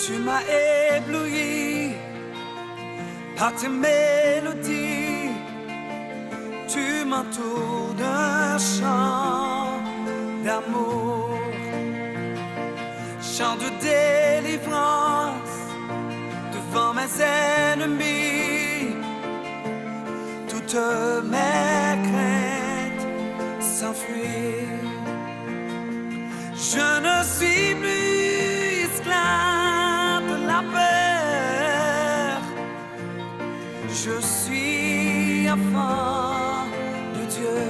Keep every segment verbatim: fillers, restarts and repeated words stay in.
Tu m'as ébloui par tes mélodies, tu m'entoures d'un chant d'amour, chant de délivrance devant mes ennemis. Toutes mes craintes s'enfuient. Je ne suis plus esclave de la peur. Je suis enfant de Dieu.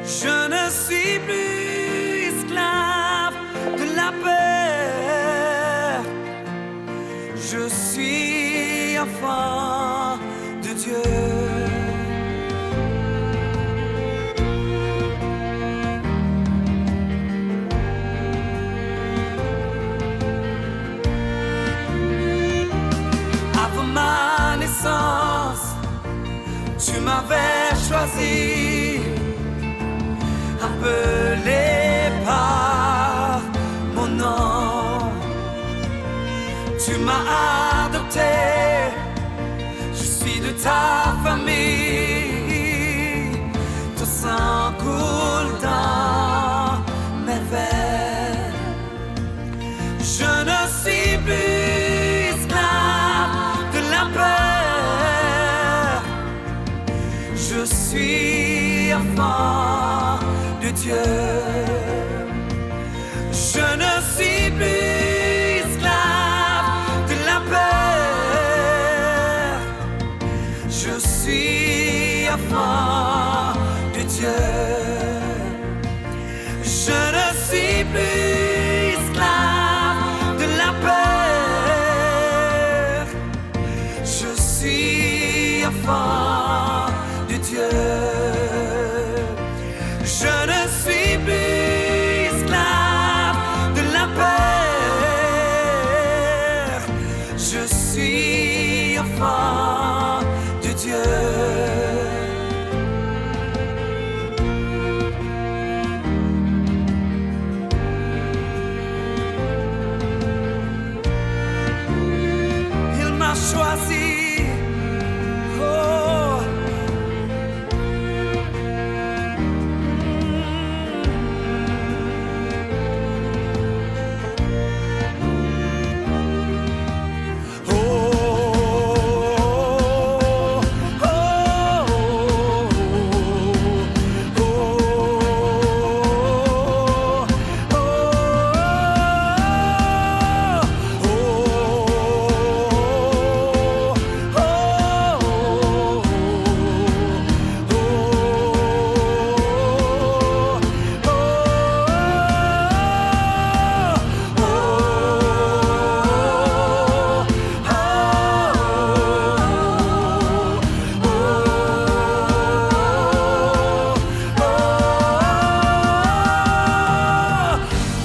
Je ne suis plus esclave de la peur. Je suis enfant de Dieu. Avant ma naissance, tu m'avais choisi, appelé par mon nom. Tu m'as adopté, je suis de ta famille. Ton sang coule dans mes veines. Je ne suis plus esclave de la peur. Je suis enfant de Dieu. Je ne suis plus esclave de la peur. Je suis enfant de Dieu. Je ne suis plus esclave de la peur. Je suis enfant de Dieu. Je ne suis plus esclave de la peur. Je suis enfant de Dieu. Il m'a choisi. Oh.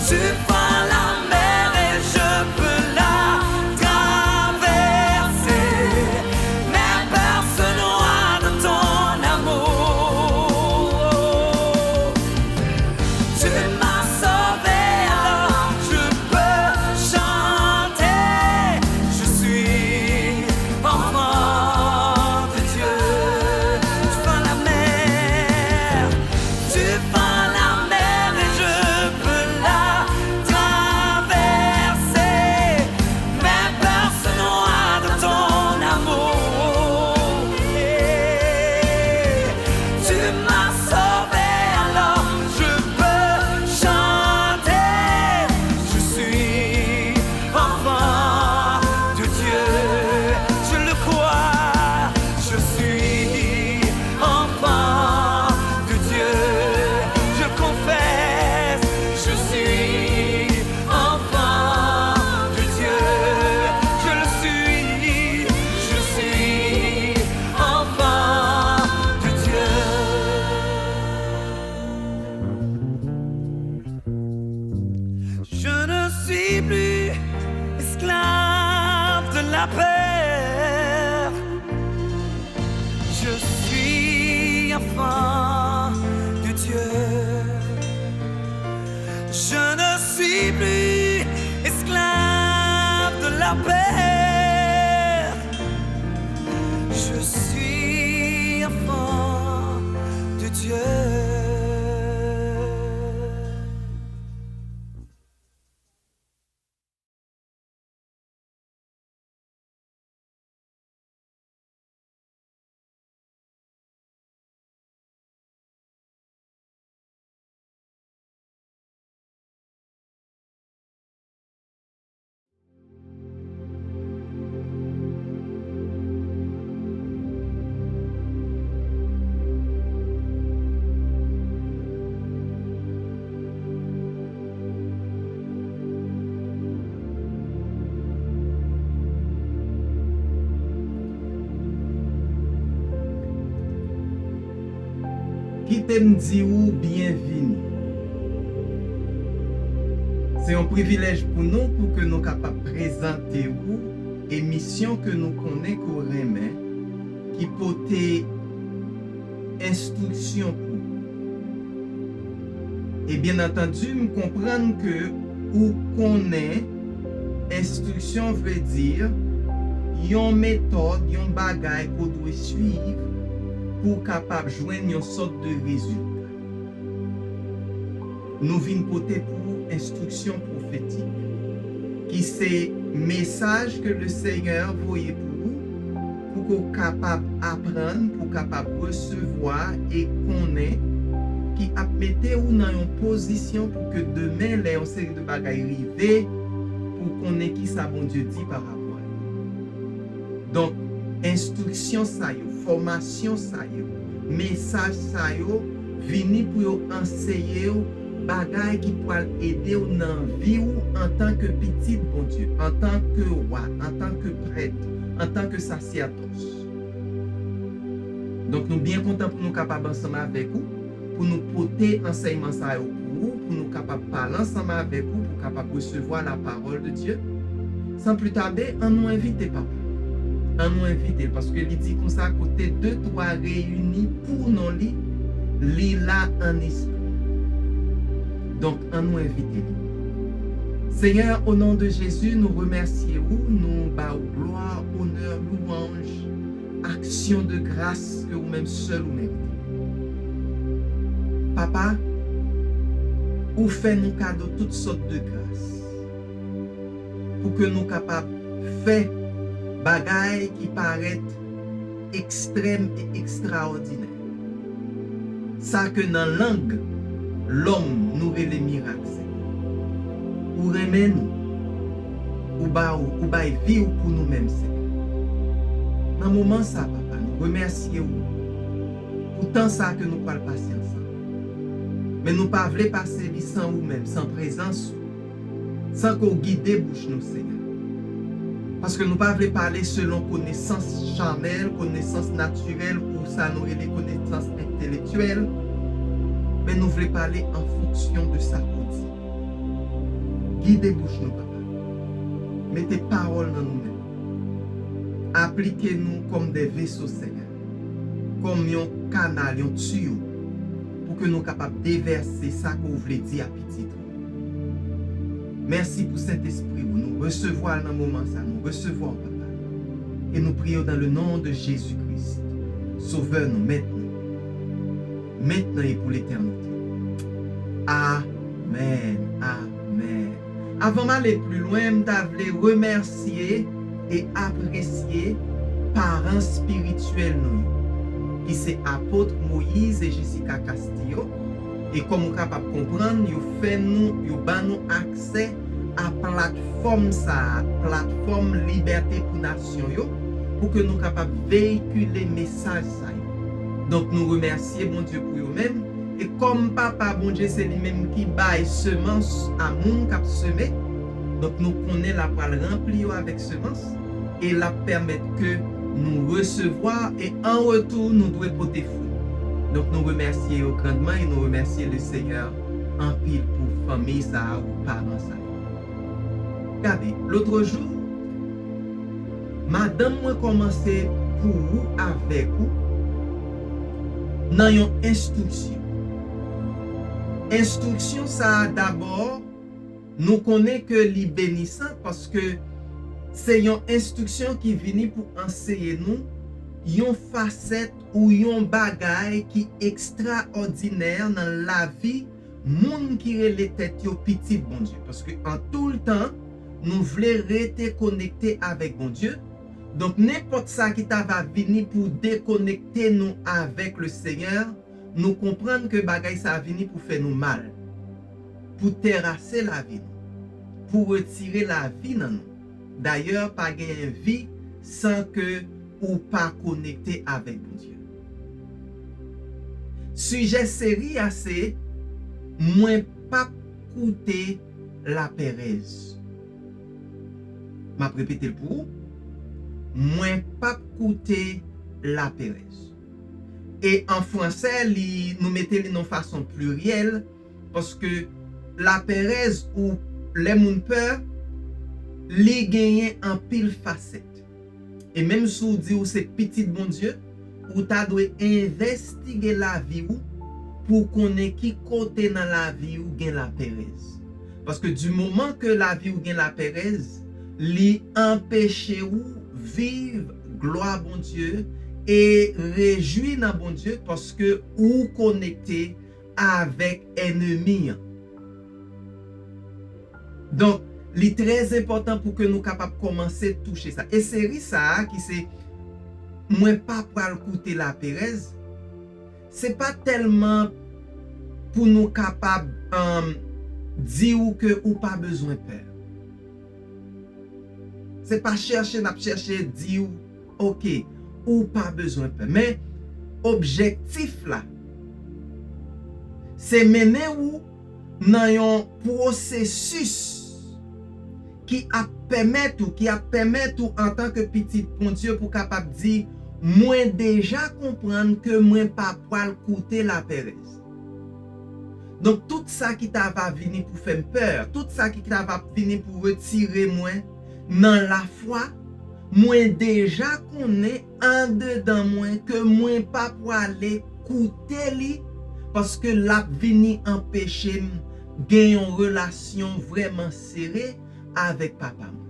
Tu fends la mer et je peux la traverser, mais peur se noie dans ton amour. Tu m'as sauvé, alors je peux chanter. Je suis enfant de Dieu. Tu fends la mer, tu fends la mer et je peux la traverser. Mes peurs se noient dans ton amour. Tu m'as sauvé, alors je peux chanter. Je suis enfant de Dieu, je le crois. Je suis enfant de Dieu, je le confesse. Je suis enfant de Dieu, je le suis, je suis enfant de Dieu. Je ne suis plus esclave de la peur. Je suis enfant de Dieu. Je ne suis plus esclave Père, je suis enfant de Dieu. Kite m di ou byenvini. Se yon privilèj pou nou pou ke nou kapab prezante ou emisyon ke nou konnen ke w renmen, ki pote enstriksyon pou ou. E byen antandi, m konprann ke ou konnen enstriksyon vle di yon metòd, yon bagay ke w dwe swiv pou w kapab jwenn yon sòt de rezilta. Nou vin pote pou ou enstriksyon pwofetik, ki se mesaj ke le Senyè voye pou ou, pou ke w kapab aprann, pou w kapab resevwa e konnen, ki ap mete ou nan yon pozisyon pou ke demen, lè yon seri de bagay rive, pou w konnen kisa Bondye di pa rapò a yo. Donk, enstriksyon sa yo, fòmasyon sa yo, mesaj sa yo vini pou yo anseye w bagay ki pral ede w nan vi w antanke pitit Bondye, antanke wa, antanke prèt, antanke sasèdòs. Donk, nou byen kontan pou nou kapab ansanm avèk ou, pou nou pote ansèyman sa yo pou ou, pou nou kapab pale ansanm avèk ou, pou w kapab resevwa la parole de Dieu. San pli tade, ann nou envite Papa. Ann nou envite l, paske li di konsa, kote de, twa reyini pou non li, li la an espri. Donk, ann nou envite li. Senyè, o non de Jezi, nou remèsye ou, nou ba ou glwa, onè, louwanj, aksyon de gras ke ou menm sèl ou merite. Papa, ou fè nou kado tout sòt de gras pou ke nou kapab fè bagay ki parèt ekstrèm e ekstraòdinè. Sa ke nan lang lòm nou rele mirak, Senyè. Ou renmen nou. Ou ba ou, ou bay vi ou pou nou menm, Senyè. Nan moman sa, Papa, nou remèsye ou pou tan sa ke nou pral pase ansanm. Men nou pa vle pase li san ou menm, san prezans ou, san ke w gide bouch nou, Senyè. Paske nou pa vle pale selon konesans chanèl, konesans natirèl ou sa nou rele konesans entelektyèl, men nou vle pale an fonksyon de sa ke w di. Gide bouch nou, Papa. Mete pawòl nan nou menm. Aplike nou kòm de veso, Senyè. Kòm yon kanal, yon tiyo, pou ke nou kapab devèse sa ke w vle di a pitit ou. Mèsi pou Sentespri ou. Nou resevwa l nan moman sa. Nou resevwa w, Papa. E nou priye w dans le nom de Jésus-Christ, Sovè nou, Mèt nou. Mentnan e pou letènite. Amèn. Amèn. Avan m ale pli lwen, m ta vle remèsye e apresye paran espirityèl nou yo, ki se apot Moïse e Jessica Castillo. E kòm ou kapab konprann, yo fè nou, yo ban nou aksè a platfòm sa a, platfòm Libète pou Nasyon yo, pou ke nou kapab veyikile mesaj sa yo. Donk, nou remèsye Bondye pou yo menm. E kòm Papa Bondye se li menm ki bay semans a moun k ap seme, donk, nou konnen l ap pral ranpli yo avèk semans e l ap pèmèt ke nou resevwa e an retou, nou dwe pote fwi. Donk, nou remèsye yo grandman e nou remèsye le Senyè anpil pou fanmi sa a ou paran sa yo. Gade, lòt jou, madanm mwen kòmanse pou ou, avèk ou, nan yon enstriksyon. Enstriksyon sa a, dabò, nou konnen ke li benisan paske Se yon enstriksyon ki vini pou anseye nou yon fasèt ou yon bagay ki ekstraòdinè nan lavi moun ki rele tèt yo pitit Bondye. Paske an tou tan, nou vle rete konekte avèk Bondye. Donk, nenpòt sa ki ta va vini pou dekonekte nou avèk le Senyè, nou konprann ke bagay sa a vini pou fè nou mal, pou terase lavi nou, pou retire lavi nan nou. Dayè, pa genyen vi san ke ou pa konekte avèk Bondye. Sijè seri a se, mwen p ap koute laperèz. M ap repete l pou ou. Mwen p ap koute laperèz. E an fransè, li, nou mete li nan fason pliryèl, paske laperèz ou lè moun pè, li genyen anpil fasèt. E menm si w di w se pitit Bondye, ou ta dwe envestige lavi w pou w konnen ki kote nan lavi w gen laperèz. Paske di moman ke lavi w gen laperèz, li anpeche w viv glwa Bondye e rejwi nan Bondye, paske ou konekte avèk ènmi an. Donk, li trè enpòtan pou ke nou kapab kòmanse touche sa. E seri sa a ki se mwen pa pral koute laperèz, se pa tèlman pou nou kapab, um, di w ke ou pa bezwen pè. Se pa chèche n ap chèche di w, oke, ou pa bezwen pè. Men, objektif la, se mennen ou nan yon pwosesis ki ap pèmèt ou, ki ap pèmèt ou antanke pitit Bondye pou kapab di, mwen deja konprann ke mwen pa pral koute laperèz. Donk, tout sa ki ta va vini pou fè m pè, tout sa ki ta va vini pou retire mwen nan lafwa, mwen deja konnen andedan mwen ke mwen pa pwale koute li, paske l ap vini anpeche m gen yon relasyon vrèman sere avèk Papa mwen.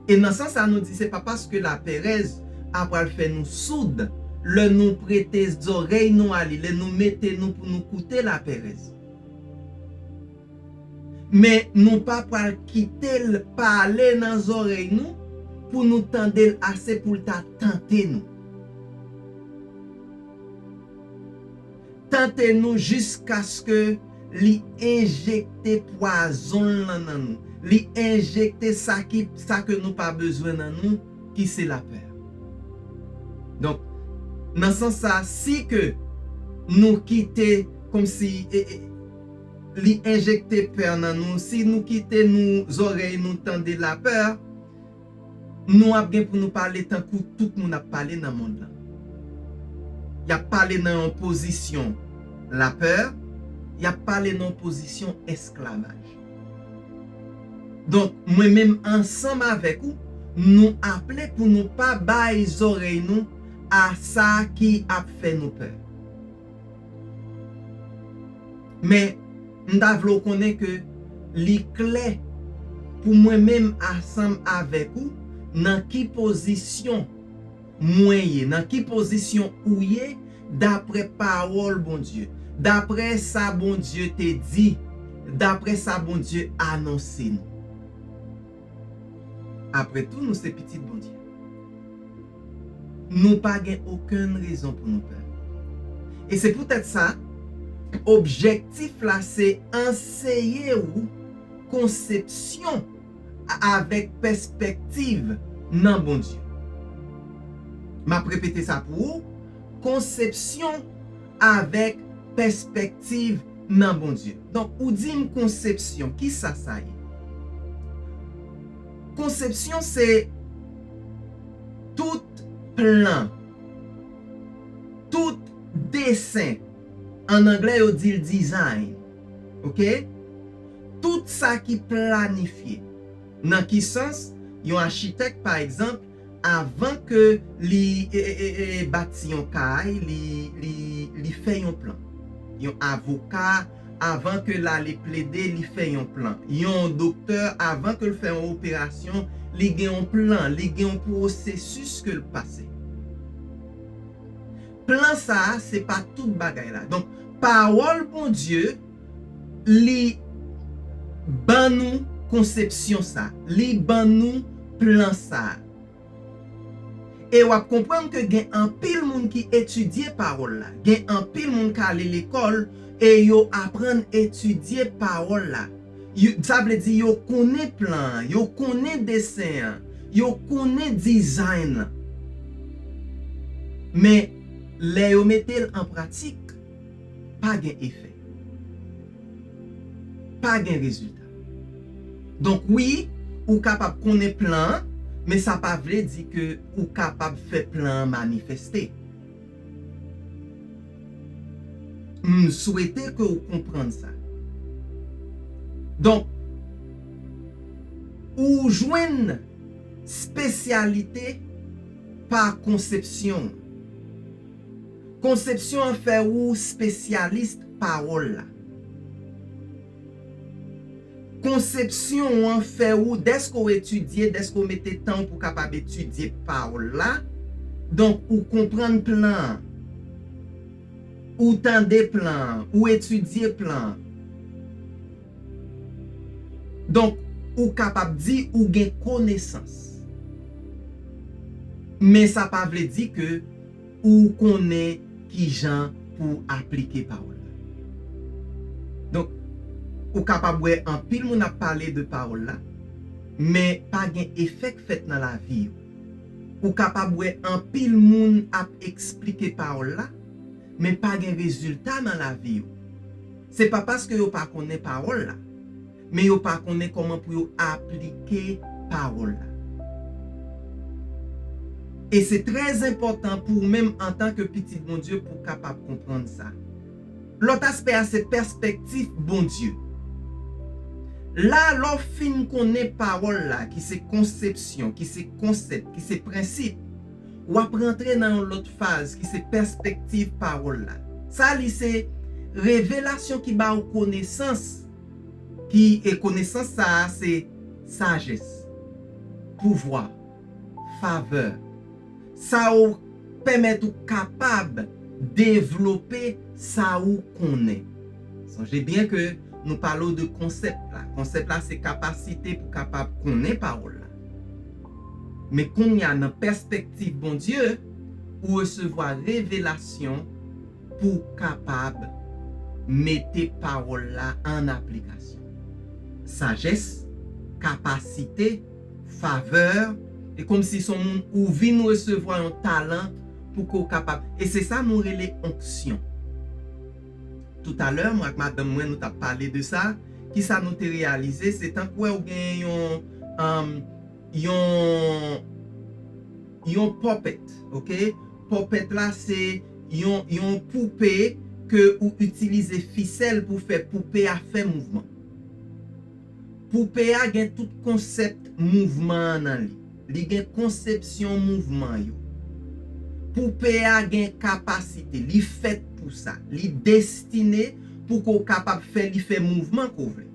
E nan sans sa, nou di se pa paske laperèz ap pral fè nou soud lè nou prete zòrèy nou a li, lè nou mete nou pou nou koute laperèz. Men nou pa pral kite l pale nan zòrèy nou pou nou tande l ase pou l ta tante nou. Tante nou jiskaske li enjekte pwazon l lan nan nou. Li enjekte sa ki, sa ke nou pa bezwen nan nou, ki se lapè. Donk, nan sans sa, si ke nou kite kòmsi, e, e, li enjekte pè nan nou, si nou kite nou zòrèy nou tande lapè, nou ap gen pou nou pale tankou tout moun ap pale nan mond lan. Y ap pale nan yon pozisyon lapè, y ap pale nan yon pozisyon esklavaj. Donk, mwen menm ansanm avèk ou, nou aple pou nou pa bay zòrèy nou a sa ki ap fè nou pè. Men, m ta vle w konnen ke li klè pou mwen menm ansanm avèk ou nan ki pozisyon mwen ye, nan ki pozisyon ou ye, daprè pawòl Bondye, daprè sa Bondye te di, daprè sa Bondye anonse nou. Apre tou, nou se pitit Bondye. Nou pa gen okenn rezon pou nou pè. E se poutèt sa, objektif la se anseye ou konsepsyon avèk pèspektiv nan Bondye. M ap repete sa pou ou, konsepsyon avèk pèspektiv nan Bondye. Donk, ou di m konsepsyon, ki sa sa ye? Konsepsyon se tout plan, tout desen, an anglè yo di l design, oke? Tout sa ki planifye. Nan ki sans? Yon achitèk, pa egzanp, avan ke li, e, e, e, e, bati yon kay, li, li, li fè yon plan. Yon avoka, avan ke l ale plede, li fè yon plan. Yon doktè, avan ke l fè yon operasyon, li gen yon plan, li gen yon pwosesis ke l pase. Plan sa a, se pa tout bagay la. Donk, pawòl Bondye, li ban nou konsepsyon sa, li ban nou plan sa. E w ap konprann ke gen anpil moun ki etidye pawòl la, gen anpil moun k ale lekòl e yo aprann etidye pawòl la. Yo, sa vle di yo konnen plan an, yo konnen desen an, yo konnen design lan. Men, lè yo mete l an pratik, pa gen efè. Pa gen rezilta. Donk, wi, ou kapab konnen plan an, men sa pa vle di ke ou kapab fè plan an manifeste. M swete ke w konprann sa. Donk, ou jwenn espesyalite pa konsepsyon. Konsepsyon an fè ou espesyalis pawòl la. Konsepsyon an fè ou, dèske w etidye, dèske w mete tan pou w kapab etidye pawòl la, donk, ou konprann plan an, ou tande plan an, ou etidye plan an. Donk, ou kapab di ou gen konesans. Men sa pa vle di ke ou konnen kijan pou w aplike pawòl la. Donk, ou kapab wè anpil moun ap pale de pawòl la, men pa gen efè k fèt nan lavi yo. Ou kapab wè anpil moun ap eksplike pawòl la, men pa gen rezilta nan lavi yo. Se pa paske yo pa konnen pawòl la, men yo pa konnen kòman pou yo aplike pawòl la. E se trè enpòtan pou ou menm antanke pitit Bondye pou w kapab konprann sa. Lòt aspè a se pèspektiv Bondye. La, lè w fin konnen pawòl la, ki se konsepsyon, ki se konsèp, ki se prensip, w ap rantre nan yon lòt faz ki se pèspektiv pawòl la. Sa li se revelasyon ki ba w konesans, ki, e konesans sa a se sajès, pouvwa, favè. Sa ou pèmèt ou kapab devlope sa ou konnen. Sonje byen ke nou pale w de konsèp la. Konsèp la se kapasite pou kapab konnen pawòl la. Men kounye a nan pèspektiv Bondye, ou resevwa revelasyon pou w kapab mete pawòl la an aplikasyon. Sajès, kapasite, favè, e kòmsi se yon moun ou vin resevwa yon talan pou ke w kapab. E se sa nou rele onksyon. Toutalè, mwen ak madanm mwen, nou t ap pale de sa. Kisa nou te reyalize? Se tankou wè ou gen yon, um, yon, yon puppet, ok? Puppet la, se yon, yon poupe ke ou itilize fisèl pou fè poupe a fè mouvman. Poupe a gen tout konsèp mouvman an nan li. Li gen konsepsyon mouvman yo. Poupe a gen kapasite, li fèt pou sa. Li destine pou ke w kapab fè li fè mouvman ke w vle.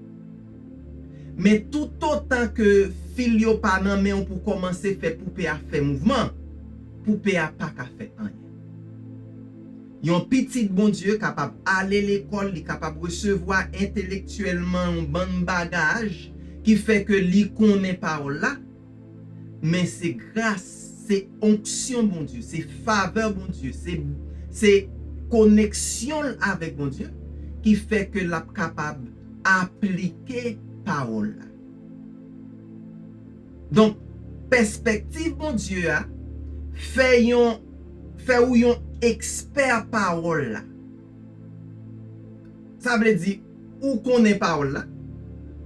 Men toutotan ke fil yo pa nan men w pou kòmanse fè poupe a fè mouvman, poupe a pa ka fè anyen. Yon pitit Bondye kapab ale lekòl, li kapab resevwa entelektyèlman yon bann bagaj ki fè ke li konnen pawòl la, men se gras, se onksyon Bondye, se favè Bondye, se, se koneksyon l avèk Bondye ki fè ke l ap kapab aplike pawòl la. Donk, pèspektiv Bondye a fè yon, fè ou yon ekspè pawòl la. Sa vle di, ou konnen pawòl la,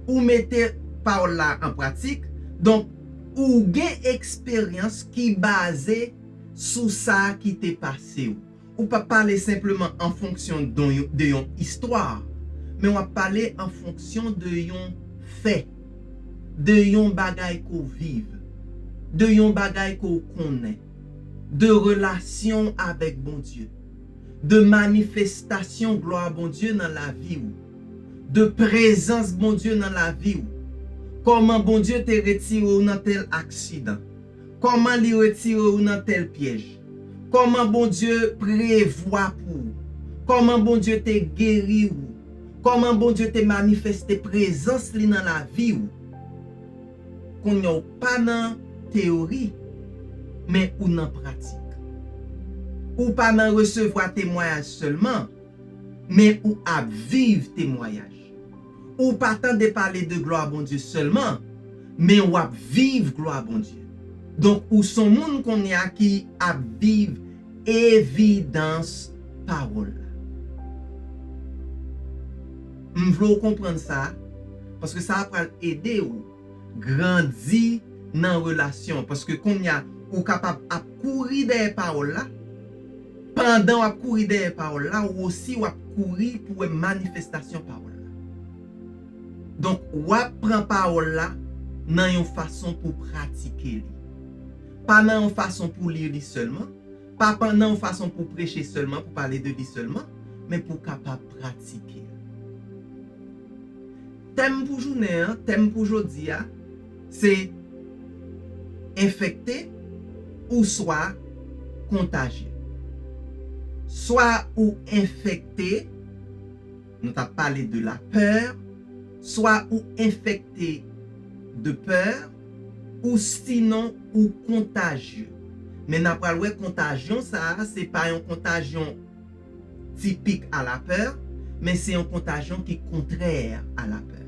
ou mete pawòl la an pratik, donk, ou gen eksperyans ki baze sou sa ki te pase w. Ou p ap pale senpleman an fonksyon de yon, de yon istwa, men w ap pale an fonksyon de yon fè, de yon bagay ke w viv, de yon bagay ke w konnen, de relasyon w avèk Bondye, de manifestasyon glwa Bondye nan lavi w, de prezans Bondye nan lavi w. Kòman Bondye te retire w nan tèl aksidan? Kòman li retire w nan tèl pyèj? Kòman Bondye prevwa pou ou? Kòman Bondye te geri ou? Kòman Bondye te manifeste prezans li nan lavi ou? Kounye a w pa nan teyori, men ou nan pratik. Ou pa nan resevwa temwayaj sèlman, men ou ap viv temwayaj. Ou pa tande pale de glwa Bondye sèlman, men w ap viv glwa Bondye. Donk, ou se yon moun kounye a ki ap viv evidans pawòl la. M vle w konprann sa, paske sa pral ede w grandi nan relasyon. Paske kounye a, ou kapab ap kouri dèyè pawòl la. Pandan w ap kouri dèyè pawòl la, ou osi w ap kouri pou wè manifestasyon pawòl la. Donk, w ap pran pawòl la nan yon fason pou pratike li. Pa nan yon fason pou li li sèlman, pa, pa nan yon fason pou preche sèlman, pou pale de li sèlman, men pou w kapab pratike l. Tèm pou jounen an, tèm pou jodi a, se enfekte oswa kontajye. Swa ou enfekte, nou t ap pale de la peur, swa ou enfekte de peur, ou sinon ou kontajye. Men n ap pral wè kontajyon sa a, se pa yon kontajyon tipik a la peur, men se yon kontajyon ki kontrè a la peur.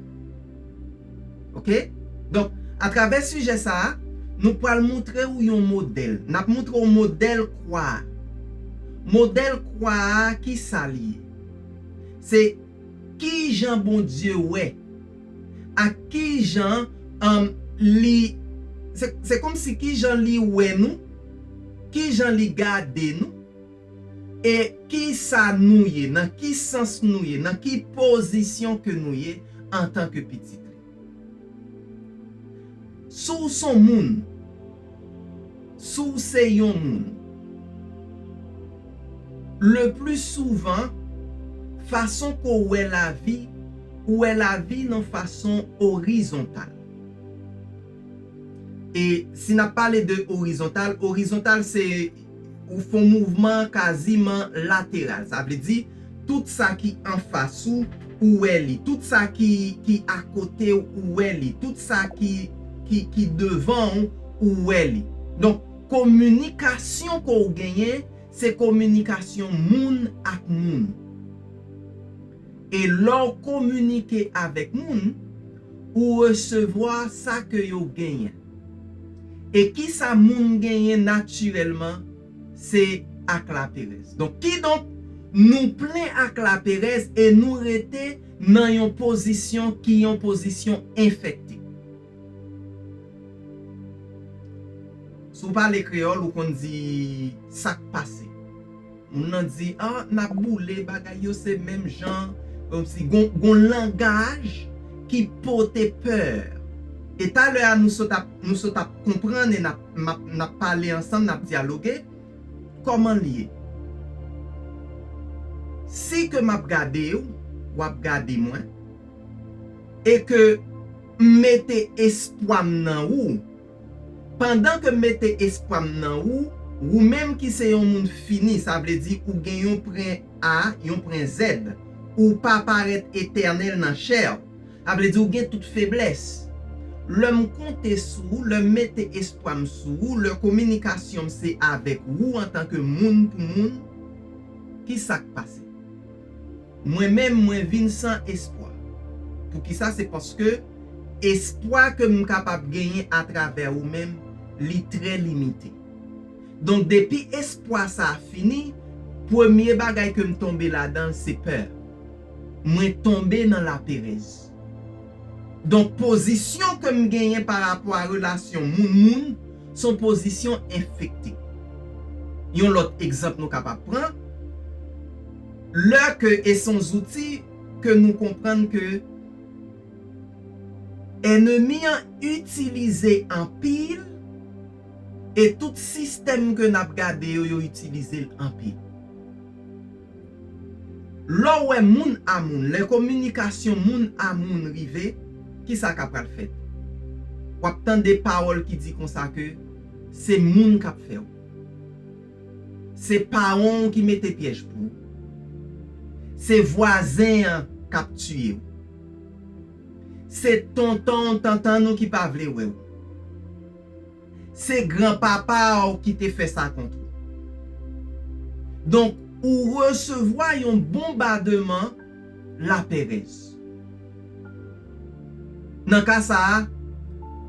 Oke? Donk, atravè sijè sa a, nou pral montre w yon modèl. N ap montre w modèl kwa a. Modèl kwa a, ki sa li ye? Se ki jan Bondye wè, ak ki jan, um, li, se, se kòmsi ki jan li wè nou, ki jan li gade nou, e ki sa nou ye, nan ki sans nou ye, nan ki pozisyon ke nou ye antanke pitit li. Si w se yon moun, si w se yon moun, le pli souvan, fason ke w wè lavi, ou wè lavi nan fason orizontal. E si n ap pale de orizontal, orizontal se ou fè yon mouvman kaziman lateral. Sa vle di, tout sa ki anfas ou, ou wè li. Tout sa ki, ki akote w, ou wè li. Tout sa ki, ki, ki devan w, ou wè li. Donk, kominikasyon ke w genyen, se kominikasyon moun ak moun. E lè w kominike avèk moun, ou resevwa sa ke yo genyen. E ki sa moun genyen natirèlman, se ak laperèz. Donk, kidonk, nou plen ak laperèz e nou rete nan yon pozisyon ki yon pozisyon enfekte. Si w pale kreyòl, ou konn di sa k pase. Moun nan di, "Ah, n ap boule, bagay yo se menm jan." Kòmsi gon, gon langaj ki pote pè. E talè a, nou sot ap, nou sot ap konprann e n ap, m ap, n ap pale ansanm, n ap dyaloge. Kòman l ye? Si ke m ap gade w, w ap gade mwen, e ke m mete espwa m nan ou, pandan ke m mete espwa m nan ou, ou menm ki se yon moun fini, sa vle di ou gen yon pwen A, yon pwen Z, ou pa parèt etènèl nan chè w, sa vle di ou gen tout feblès. Lè m konte sou ou, lè m mete espwa m sou ou, lè kominikasyon m se avèk ou antanke moun pou moun, ki sa k pase? Mwen menm, mwen vin san espwa. Poukisa? Se paske espwa ke m kapab genyen atravè ou menm, li trè limite. Donk, depi espwa sa a fini, premye bagay ke m tonbe ladan l, se pè. Mwen tonbe nan laperèz. Donk, pozisyon ke m genyen pa rapò a relasyon moun-moun, se yon pozisyon enfekte. Yon lòt egzanp nou kapab pran, lè ke, e se yon zouti ke nou konprann ke ènmi an itilize anpil, e tout sistèm ke n ap gade yo, yo itilize l anpil. Lè w wè moun a moun, lè kominikasyon moun a moun rive, ki sa k ap pral fèt? W ap tande pawòl ki di konsa ke se moun k ap fè w. Se paran w ki mete pyèj pou ou. Se vwazen an k ap tiye w. Se tonton w, tantann ou ki pa vle wè w. Se granpapa w ki te fè sa kont ou. Donk, ou resevwa yon bonbademan laperèz. Nan ka sa a,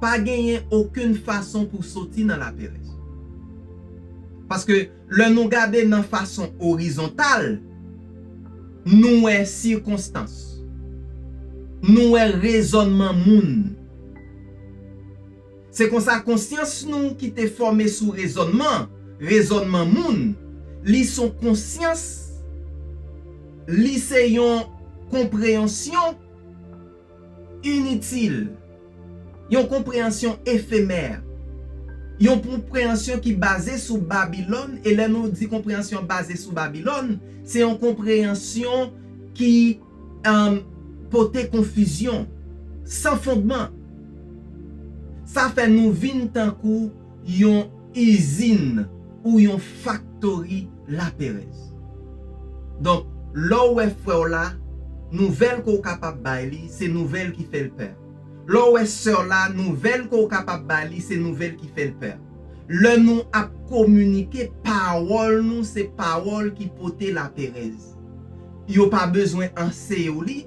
pa genyen okenn fason pou soti nan laperèz. Paske lè nou gade nan fason orizontal, nou wè sikonstans, nou wè rezònman moun. Se konsa konsyans nou ki te fòme sou rezònman, rezònman moun, li se yon konsyans, li se yon konpreyansyon initil, yon konpreyansyon efemè, yon konpreyansyon ki baze sou Babilòn, e lè nou di konpreyansyon baze sou Babilòn, se yon konpreyansyon ki um, pote konfizyon, san fondman. Sa fè nou vin tankou yon izin ou yon faktori laperèz. Donk, lè w wè frè w la, nouvèl ke w kapab bay li, se nouvèl ki fè l pè. Lè w wè sè w la, nouvèl ke w kapab bay li, se nouvèl ki fè l pè. Lè nou ap kominike, pawòl nou se pawòl ki pote laperèz. Yo pa bezwen anseye w li,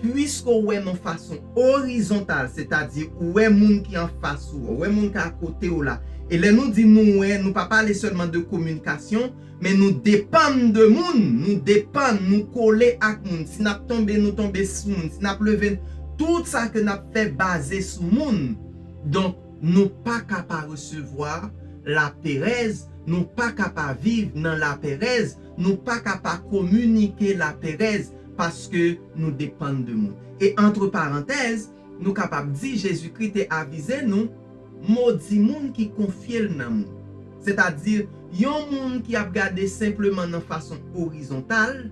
piske w wè nan fason orizontal, sètadi ou wè moun ki anfas ou, ou wè moun ki akote w la. E lè nou di nou wè, nou pa pale sèlman de kominikasyon, men nou depann de moun, nou depann, nou kole ak moun. Si n ap tonbe, nou tonbe sou moun. Si n ap leve, tout sa ke n ap fè baze sou moun. Donk, nou pa ka pa resevwa laperèz, nou pa ka pa viv nan laperèz, nou pa ka pa kominike laperèz, paske nou depann de moun. E antre parantèz, nou kapab di Jezikri te avize nou, modi moun ki konfye l nan moun. Sètadi, yon moun ki ap gade senpleman nan fason orizontal,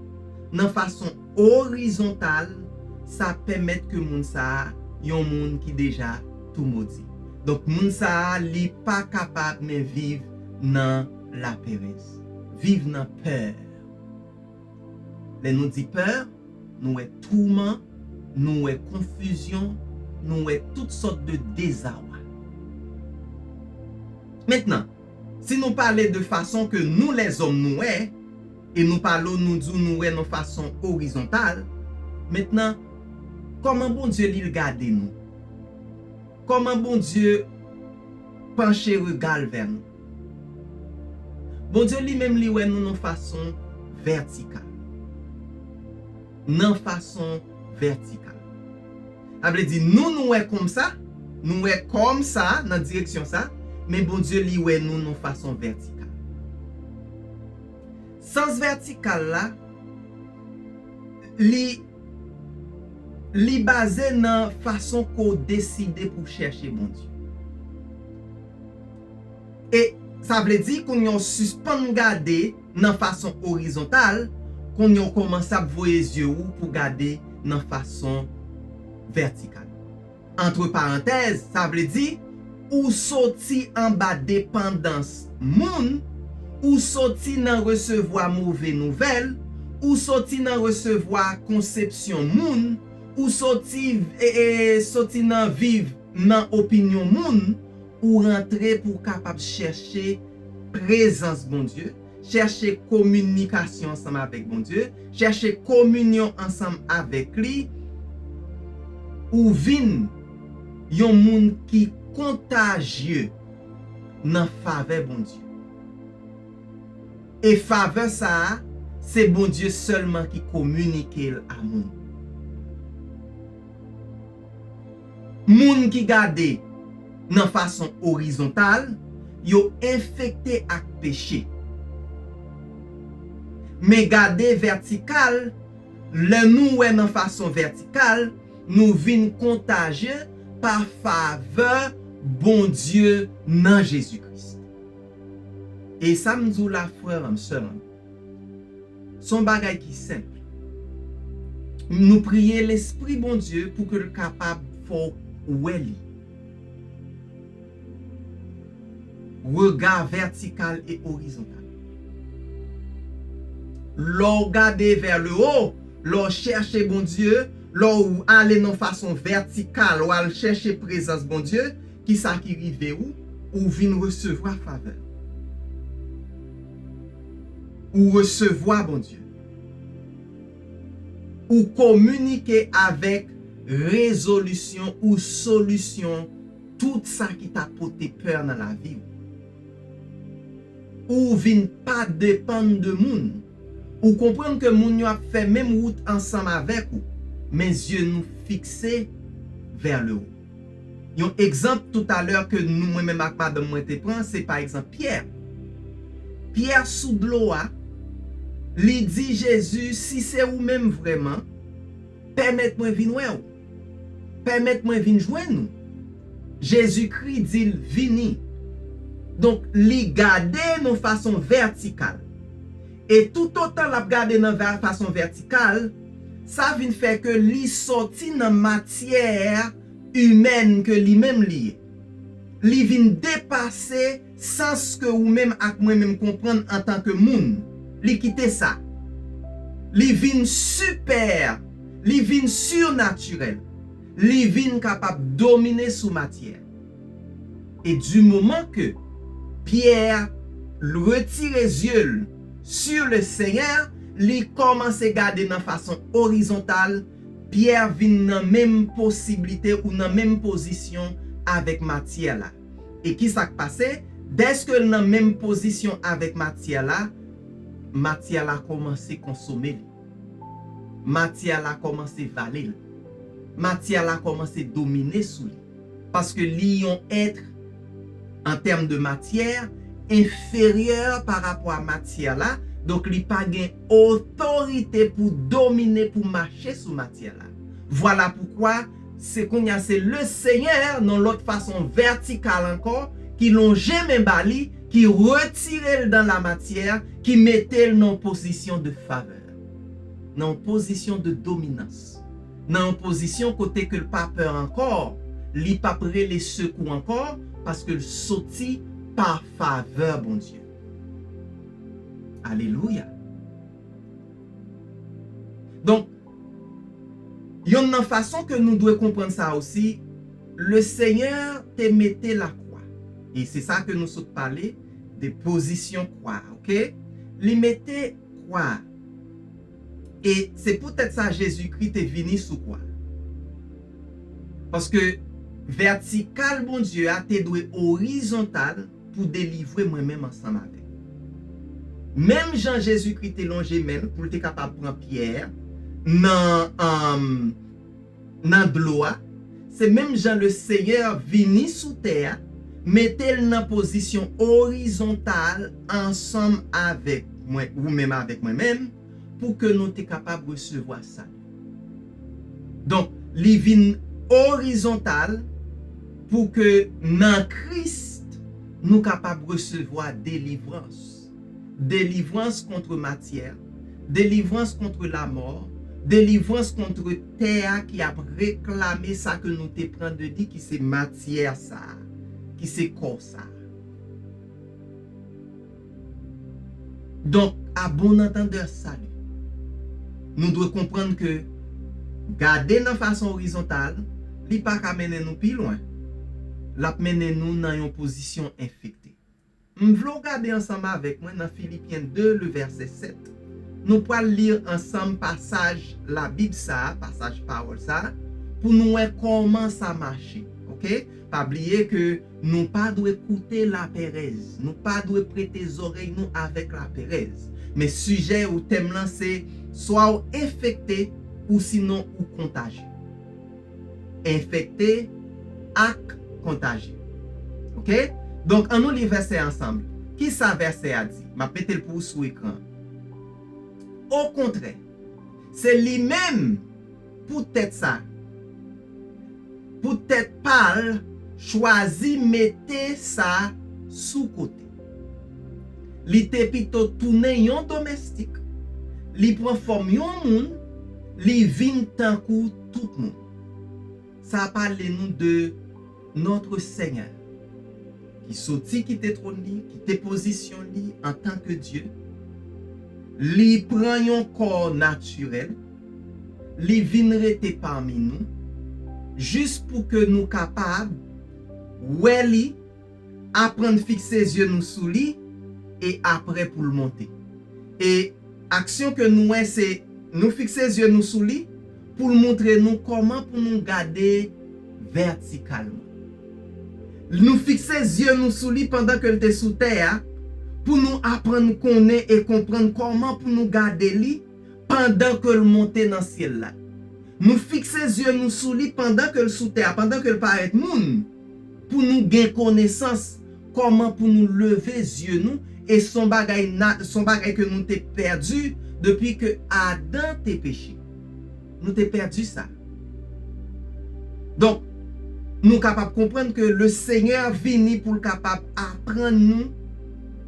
nan fason orizontal, sa pèmèt ke moun sa a, yon moun ki deja tou modi. Donk, moun sa a, li pa kapab men viv nan laperèz, viv nan pè. Lè nou di pè, nou wè touman, nou wè konfizyon, nou wè tout sòt de dezawa. Mentnan, si nou pale de fason ke nou lèzòm nou wè, e nou pale w, nou di w nou wè nan fason orizontal, mentnan, kòman Bondye li l gade nou? Kòman Bondye panche rega l vè nou? Bondye li menm li wè nou nan fason vètikal. Nan fason vètikal. Sa vle di nou, nou wè kòmsa, nou wè kòmsa nan direksyon sa, men Bondye li wè nou nan fason vètikal. Sans vètikal la, li, li baze nan fason ke w deside pou w chèche Bondye. E sa vle di, kounye a w sispann gade nan fason orizontal, kounye a w kòmanse ap voye zye w pou gade nan fason vètikal. Antre parantèz, sa vle di, ou soti anba depandans moun, ou soti nan resevwa move nouvèl, ou soti nan resevwa konsepsyon moun, ou soti, e, e, soti nan viv nan opinyon moun, ou rantre pou w kapab chèche prezans Bondye, chèche kominikasyon ansanm avèk Bondye, chèche kominyon ansanm avèk li, ou vin yon moun ki kontajye nan favè Bondye. E favè sa a, se Bondye sèlman ki kominike l a moun. Moun ki gade nan fason orizontal, yo enfekte ak peche. Men gade vètikal, lè nou wè nan fason vètikal, nou vin kontajye pa favè Bondye nan Jezi Kris. E sa m di w la, frè m, sè m, se yon bagay ki senp. Nou priye Lespri Bondye pou ke l kapab fè w wè li. Rega vètikal e orizontal. Lè w gade vers le haut, lè w chèche Bondye, lè w ale nan fason vètikal, w al chèche prezans Bondye, kisa ki rive ou? Ou vin resevwa favè. Ou resevwa Bondye. Ou kominike avèk rezolisyon ou solisyon tout sa ki ta pote pè nan lavi w. Ou vin pa depann de moun. Ou konprann ke moun yo ap fè menm wout ansanm avèk ou, men zye nou fikse vers le haut. Yon egzanp toutalè ke nou, mwen menm ak madanm mwen te pran, se pa egzanp Pyè. Pyè sou dlo a, li di Jezi, "Si se ou menm vrèman, pèmèt mwen vin wè w. Pèmèt mwen vin jwenn ou." Jezikri di l, "Vini." Donk, li gade nan fason vètikal. E toutotan l ap gade nan va-, fason vètikal, sa vin fè ke li sòti nan matyè imèn ke li menm li ye. Li vin depase sans ke ou menm ak mwen menm konprann antanke moun. Li kite sa. Li vin sipè, li vin sirnatirèl. Li vin kapab domine sou matyè. E di moman ke Pyè retire zye l sur le Seigneur, li kòmanse gade nan fason orizontal, Pyè vin nan menm posiblite ou nan menm pozisyon avèk matyè la. E kisa k pase? Dèske l nan menm pozisyon avèk matyè la, matyè la kòmanse konsome li. Matyè la kòmanse vale l. Matyè la kòmanse domine sou li. Paske li yon èt, an tèm de matyè, enferyè pa rapò a matyè la, donk li pa gen otorite pou domine, pou mache sou matyè la. Vwala poukwa, se kounye a se le Senyè, nan lòt fason vètikal ankò, ki lonje men ba li, ki retire l dan la matyè, ki mete l nan pozisyon de favè, nan pozisyon de dominans, nan yon pozisyon kote ke l pa pè ankò, li p ap rele sekou ankò, paske l soti pa favè Bondye. Alelouya. Donk, yonn nan fason ke nou dwe konprann sa osi, le Senyè te mete lakwa. E se sa ke nou sot pale de pozisyon kwa, oke? Li mete kwa. E se poutèt sa Jezikri te vini sou kwa. Paske vètikal Bondye a te dwe orizontal pou delivre mwen menm ansanm avè l. Menm jan Jezikri te lonje men l pou l te kapab pran Pyè nan, um, nan dlo a, se menm jan le Senyè vini sou tè a, mete l nan pozisyon orizontal ansanm avèk mwen, ou menm avèk mwen menm, pou ke nou te kapab resevwa sali. Donk, li vin orizontal pou ke nan Kris, nou kapab resevwa delivrans. Delivrans kont matyè, delivrans kont lamò, delivrans kont tè a ki ap reklame sa ke nou te pran de li, ki se matyè sa a, ki se kò sa a. Donk, à bon entendeur, sali. Nou dwe konprann ke gade nan fason orizontal, li pa ka mennen nou pi lwen. L ap mennen nou nan yon pozisyon enfekte. M vle w gade ansanm avèk mwen nan Filipyen de, le vèsè sèt. Nou pral li ansanm pasaj Labib sa a, pasaj pawòl sa a, pou nou wè kòman sa mache. Oke? Pa bliye ke nou pa dwe koute laperèz. Nou pa dwe prete zòrèy nou avèk laperèz. Men sijè ou tèm lan se swa w enfekte ou sinon ou kontaje. Enfekte ak kontaje. Oke? Donk, annou li vèsè ansanm. Kisa vèsè a di? M ap mete l pou ou sou ekran. Okontrè, se li menm, poutèt sa, poutèt pa l, chwazi mete sa sou kote. Li te pito tounen yon domèstik. Li pran fòm yon moun, li vin tankou tout moun. Sa pale nou de notre Seigneur, ki soti kite twòn li, kite pozisyon li antanke Dye, li pran yon kò natirèl, li vin rete pami nou, jis pou ke nou kapab wè li, aprann fikse zye nou sou li, e apre pou l monte. E aksyon ke nou wè, se nou fikse zye nou sou li pou l montre nou kòman pou nou gade vètikalman. Nou fikse zye nou sou li pandan ke l te sou tè a, pou nou aprann konnen e konprann kòman pou nou gade li pandan ke l monte nan syèl la. Nou fikse zye nou sou li pandan ke l sou tè a, pandan ke l parèt moun, pou nou gen konesans kòman pou nou leve zye nou, e s on bagay, na- s on bagay ke nou te pèdi depi ke Adan te peche. Nou te pèdi sa. Donk, nou kapab konprann ke le Senyè vini pou l kapab aprann nou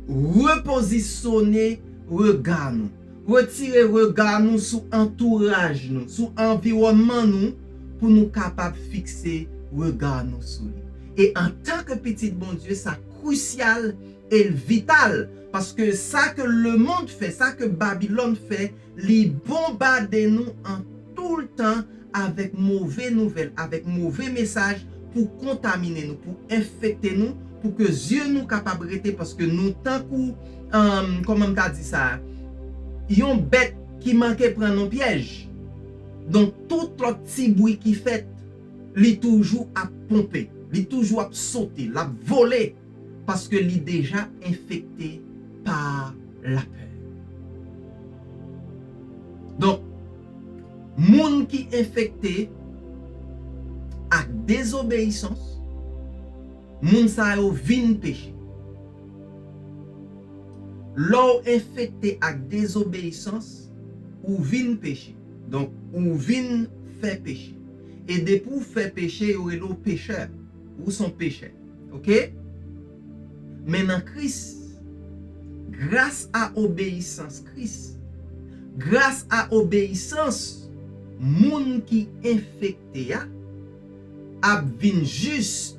repozisyone rega nou. Retire rega nou sou antouraj nou, sou anviwònman nou, pou nou kapab fikse rega nou sou li. E antanke pitit Bondye, sa krisyal e l vital, paske sa ke lemonn fè, sa ke Babilòn fè, li bonbade nou an toultan avèk move nouvèl, avèk move mesaj pou kontamine nou, pou enfekte nou, pou ke zye nou kapab rete, paske nou tankou, um, kòman m ta di sa, yon bèt ki manke pran nan pyèj. Donk, tout lòt ti bri ki fèt, li toujou ap ponpe, li toujou ap sote, l ap vole, paske li deja enfekte pa lapè. Donk, moun ki enfekte ak dezobeyisans, moun sa yo vin peche. Lè w enfekte ak dezobeyisans, ou vin peche. Donk, ou vin fè peche. E depi w fè peche, yo rele w pechè. Ou s on pechè. Oke? Men nan Kris, gras a obeyisans Kris, gras a obeyisans moun ki enfekte a, ap vin jis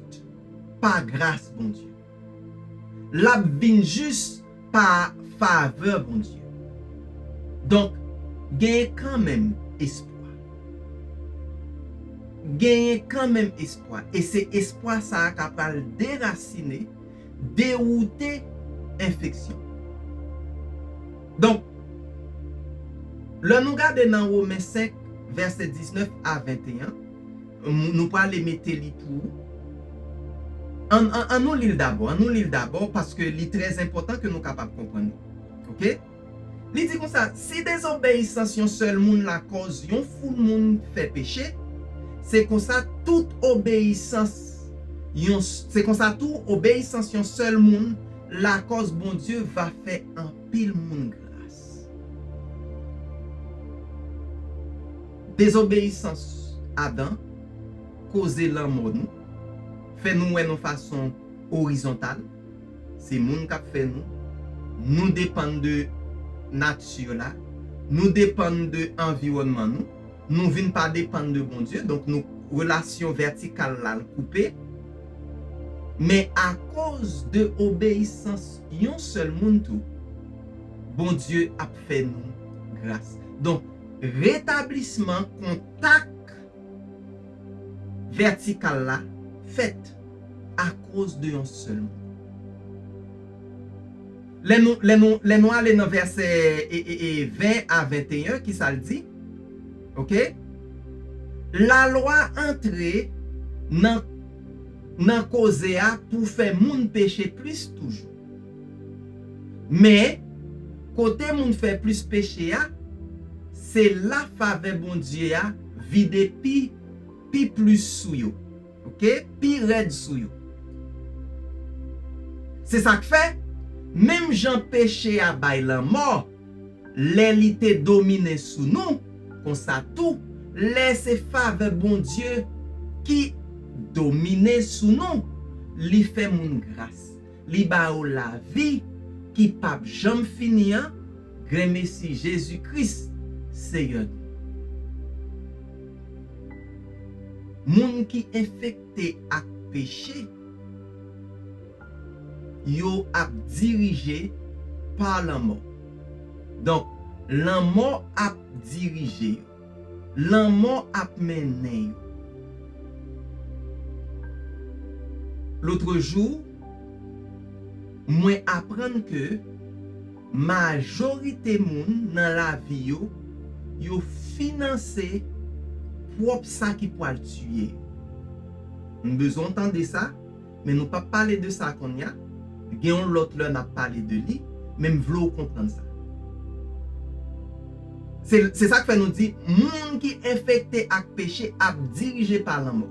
pa gras Bondye. L ap vin jis pa favè Bondye. Donk, genyen kanmenm espwa. Genyen kanmenm espwa. E se espwa sa a k ap pral derasine, dewoute enfeksyon. Donk, lè nou gade nan Women senk, vèsè diznèf a venteyen, nou prale mete li pou ou. An, an, an nou li l dabò, an nou li l dabò, paske li trè enpòtan ke nou kapab konprann li. Oke? Li di konsa, si dezobeyisans yon sèl moun lakòz yon foul moun fè peche, se konsa tout obeyisans yon, se konsa tou obeyisans yon sèl moun lakòz Bondye va fè anpil moun gras. Dezobeyisans Adan koze lanmò nou, fè nou wè n on fason orizontal. Se moun k ap fè nou. Nou depann de nati la. Nou depann de anviwònman nou. Nou vin pa depann de Bondye. Donk, nou, relasyon vètikal la, l koupe. Men akoz de obeyisans yon sèl moun tou, Bondye ap fè nou gras. Donk, retablisman kontak vètikal la fèt akoz de yon sèl moun. Lè nou, lè nou, lè nou ale nan vèsè, e, e, e, ven a venteyen, ki sa l di? Oke? Lalwa antre nan, nan koze a pou fè moun peche plis toujou. Men, kote moun fè plis peche a, se la favè Bondye a vide pi, pi plis sou yo. Oke? Pi rèd sou yo. Se sa k fè, menm jan peche a bay lanmò, lè li te domine sou nou, konsa tou, lè se favè Bondye ki domine sou nou, li fè moun gras. Li ba yo lavi ki p ap janm fini an, Granmesi Jezi Kris, Seyè nou. Moun ki enfekte ak peche, yo ap dirije pa lanmò. Donk, lanmò ap dirije yo. Lanmò ap mennen yo. Lotrejou, mwen aprann ke majorite moun nan lavi yo, yo finanse pwòp sa ki pwal tiye yo. M bezwen w tande sa, men nou p ap pale de sa kounye a. Gen yon lòt lè n ap pale de li, men m vle w konprann sa. Se, se sa k fè nou di, moun ki enfekte ak peche ap dirije pa lanmò.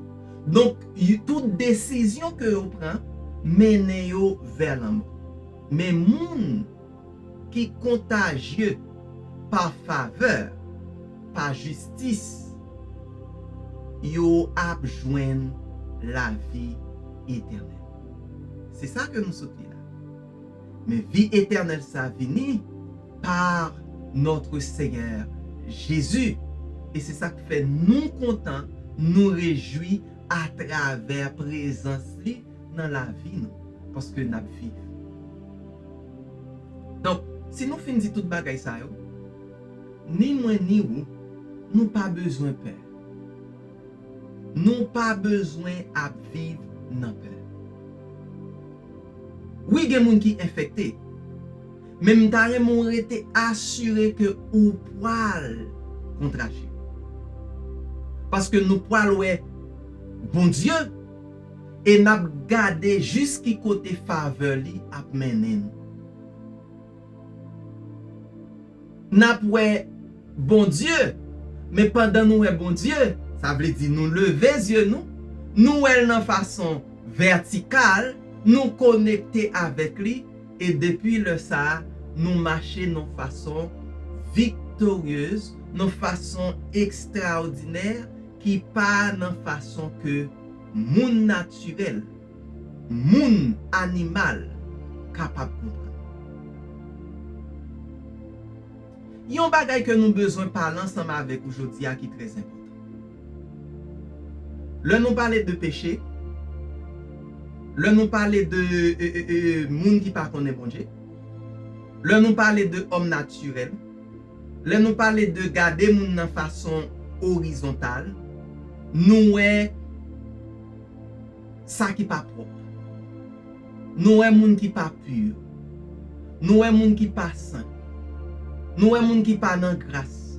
Donk, y-, tout desizyon ke yo pran mennen yo vè lanmò. Men moun ki kontajye pa favè, pa jistis, yo ap jwenn lavi etènèl. Se sa ke nou sot li la. Men vi etènèl sa vini pa notre Seigneur Jésus. E se sa k fè nou kontan, nou rejwi atravè prezans li nan lavi nou, paske n ap viv. Donk, si nou fin di tout bagay sa yo, ni mwen ni ou, nou pa bezwen pè. Nou pa bezwen ap viv nan pè. Wi, gen moun ki enfekte, men m ta renmen w rete asire ke ou pwal kontajye. Paske nou pwal wè Bondye e n ap gade jis ki kote favè li ap mennen n. N ap wè Bondye, men pandan nou wè Bondye, sa vle di nou leve zye nou, nou wè l nan fason vètikal, nou konekte avèk li, e depi lè sa a, nou mache nan fason viktoryez, nan fason ekstraòdinè, ki pa nan fason ke moun natirèl, moun animal kapab konprann. Yon bagay ke nou bezwen pale ansanm avèk ou jodi a ki trè enpòtan. Lè nou pale de peche, lè nou pale de, e, e, e, moun ki pa konnen Bondye, lè nou pale de òm natirèl, lè nou pale de gade moun nan fason orizontal, nou wè sa ki pa pwòp. Nou wè moun ki pa pi. Nou wè moun ki pa sen. Nou wè moun ki pa nan gras.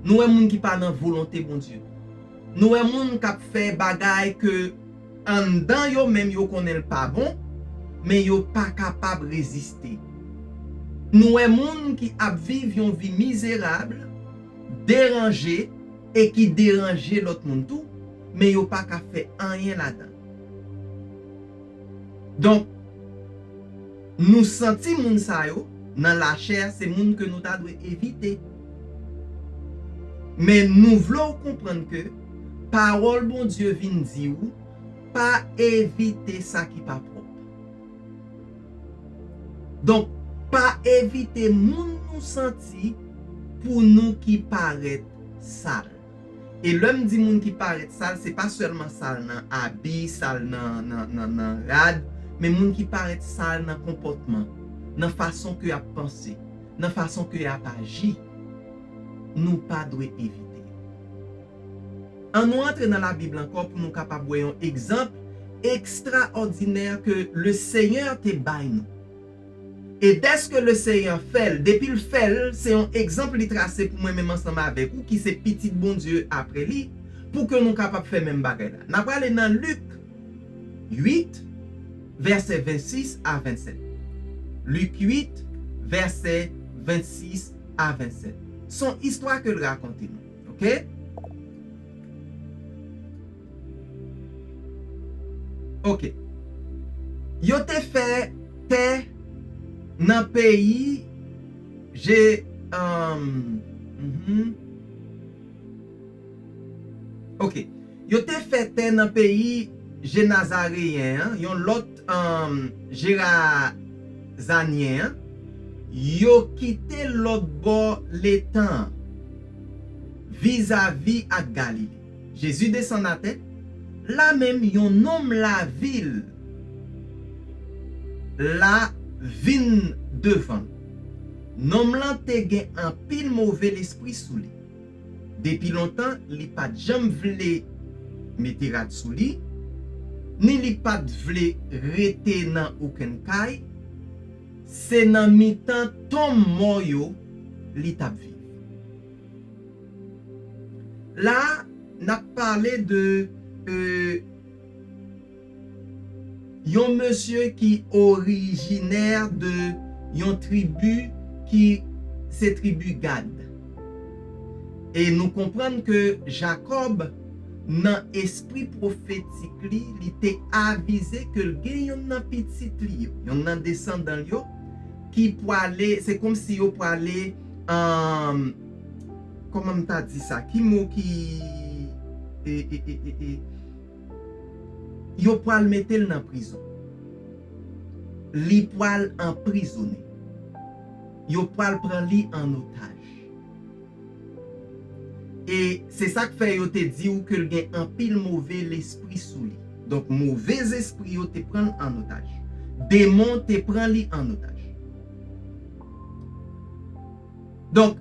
Nou wè moun ki pa nan volonte Bondye. Nou wè moun k ap fè bagay ke anndan yo menm yo konnen l pa bon, men yo pa kapab reziste. Nou wè moun ki ap viv yon vi mizerab, deranje, e ki deranje lòt moun tou, men yo pa ka fè anyen ladan. Donk, nou santi moun sa yo nan lachè, se moun ke nou ta dwe evite. Men nou vle w konprann ke pawòl Bondye vin di w, pa evite sa ki pa pwòp. Donk, pa evite moun nou santi pou nou ki parèt sal. E lè m di moun ki parèt sal, se pa sèlman sal nan abi, sal nan, nan, nan, nan rad, men moun ki parèt sal nan konpòtman, nan fason ke y ap panse, nan fason ke y ap aji, nou pa dwe evite. Ann nou antre nan Labib ankò pou nou kapab wè yon egzanp ekstraòdinè ke Lesenyè te bay nou. E dèske Lesenyè fè l, depi l fè l, se yon egzanp li trase pou mwen menm ansanm avèk ou ki se pitit Bondye apre li, pou ke nou kapab fè menm bagay la. N a prale nan Lik uit, vèsè vennsis a vennsèt. Lik uit, vèsè vennsis a vennsèt. Se yon istwa ke l rakonte nou. Oke? Oke. Yo te fè tè nan peyi Je, um, mhm. Oke. Yo te fè tè nan peyi Jenazareyen an, yon lòt, um, Jerazanyen an. Yo kite lòt bò letan an, vizavi ak Galile. Jezi desann atè. La menm, yon nonm lavil la vin devan l. Nonm lan te gen anpil move lespri sou li. Depi lontan, li pa t janm vle mete rad sou li, ni li pa t vle rete nan okenn kay. Se nan mitan tonm mò yo li t ap viv. La, n ap pale de, euh, yon mesye ki orijinè de yon tribi ki se tribi Gad. E nou konprann ke Jakòb, nan espri pwofetik li, li te avize ke l gen yonn nan pitit li yo, yonn nan desandan l yo, ki pwale, se kòmsi yo pwale, um, kòman m ta di sa? Ki mo ki, e, e, e, e, e, yo pwal mete l nan prizon. Li pwal anprizonnen. Yo pwal pran li an otaj. E se sa k fè yo te di w ke l gen anpil move lespri sou li. Donk, move zespri yo te pran l an otaj. Demon te pran li an otaj. Donk,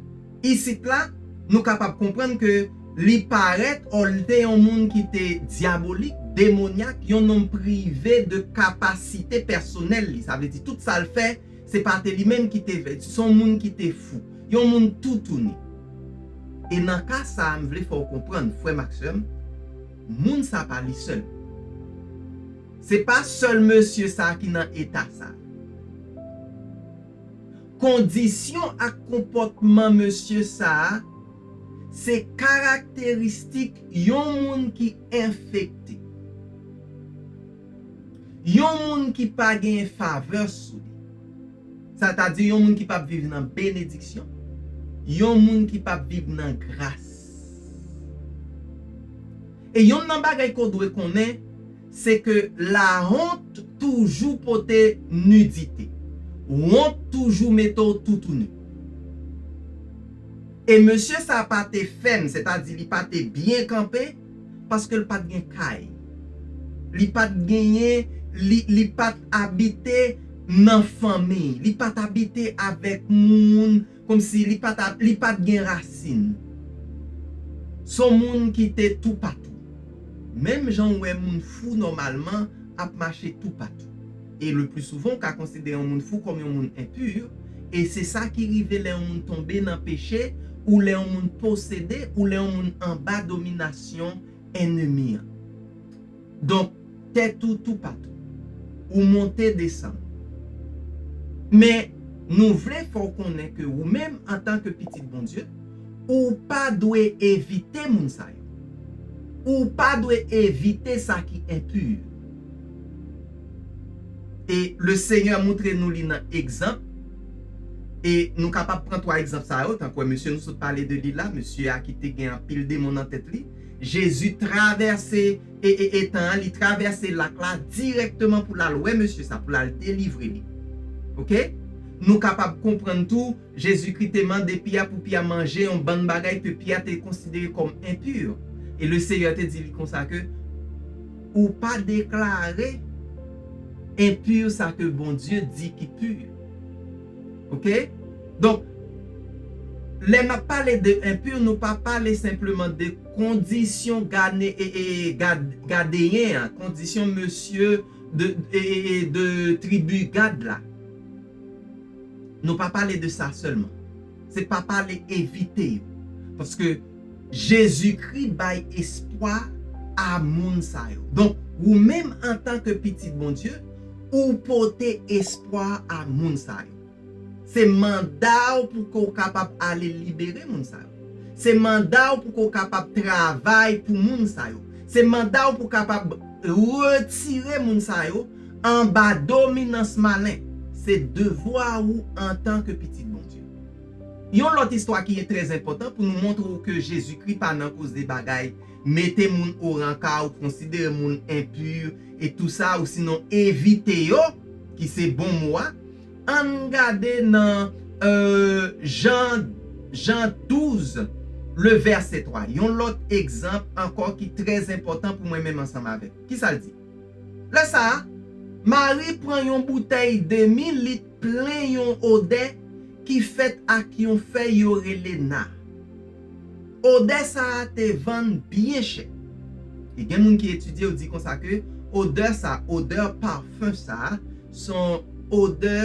isit la, nou kapab konprann ke li parèt, ò, li te yon moun ki te dyabolik, demonyak, yon nonm prive de kapasite pèsonèl li. Sa vle di tout sa l fè, se pa te li menm ki te fè, se yon moun ki te fou, yon moun toutouni. E nan ka sa a, m vle fè w konprann, frè m ak sè m, moun sa pa li sèl. Se pa sèl mesye sa a ki nan eta sa a. Kondisyon ak konpòtman mesye sa a, se karakteristik yon moun ki enfekte. Yon moun ki pa gen favè sou li. Sètadi yon moun ki p ap viv nan benediksyon, yon moun ki p ap viv nan gras. E yonn nan bagay ke w dwe konnen, se ke lawont toujou pote nidite. Wont toujou mete w toutouni. E mesye sa a pa te fèm, sètadi li pa te byen kanpe, paske l pa t gen kay. Li pa t genyen, li, li pa t abite nan fanmi. Li pa t abite avèk moun, kòmsi li pa t, li pa t gen rasin. Se yon moun ki te toupatou. Menm jan w wè moun fou nòmalman ap mache toupatou. E le pli souvan, w ka konsidere yon moun fou kòm yon moun enpi, e se sa ki rive lè yon moun tonbe nan peche, ou lè yon moun posede, ou lè yon moun anba dominasyon ènmi an. Donk, tèt ou toupatou. Ou monte desann. Men, nou vle fè w konnen ke ou menm, antanke pitit Bondye, ou pa dwe evite moun sa yo. Ou pa dwe evite sa ki enpi. E le Senyè montre nou li nan egzanp. E nou kapab pran twa egzanp sa yo, tankou mesye nou sot pale de li la, mesye a ki te gen anpil demon nan tèt li. Jezi travèse e, e, etan an, li travèse lak la dirèkteman pou l al wè mesye sa, pou l al delivre li. Oke? Nou kapab konprann tou, Jezikri te mande Pyè pou Pyè manje yon bann bagay ke Pyè te konsidere kòm enpi. E le Senyè te di li konsa ke, ou pa deklare enpi sa ke Bondye di ki pi. Oke? Donk, lè n ap pale de enpi, nou pa pale senpleman de kondisyon gane, e, e, gad, gadeyen an, kondisyon mesye de, e, e, e, de tribi Gad la. Nou pa pale de sa sèlman. Se pa pale evite yo. Paske Jezikri bay espwa a moun sa yo. Donk, ou menm antanke pitit Bondye, ou pote espwa a moun sa yo. Se manda w pou ke w kapab ale libere moun sa yo. Se manda w pou ke w kapab travay pou moun sa yo. Se manda w pou w kapab retire moun sa yo anba dominans malen. Se devwa ou antanke pitit Bondye. Yon lòt istwa ki trè enpòtan pou nou montre w ke Jezikri pa nan koze bagay mete moun oranka ou konsidere moun enpi e tou sa, ou sinon evite yo, ki se bon mo a. Ann gade nan, euh, Jan, Jan douz, le vèsè twa. Yon lòt egzanp ankò ki trè enpòtan pou mwen menm ansanm avèk. Kisa l di? Lè sa a, Mari pran yon boutèy demi lit plen yon odè ki fèt ak yon fèy yo rele na. Odè sa a te vann byen chè. E gen moun ki etidye yo di konsa ke odè sa, odè pafen sa, se yon odè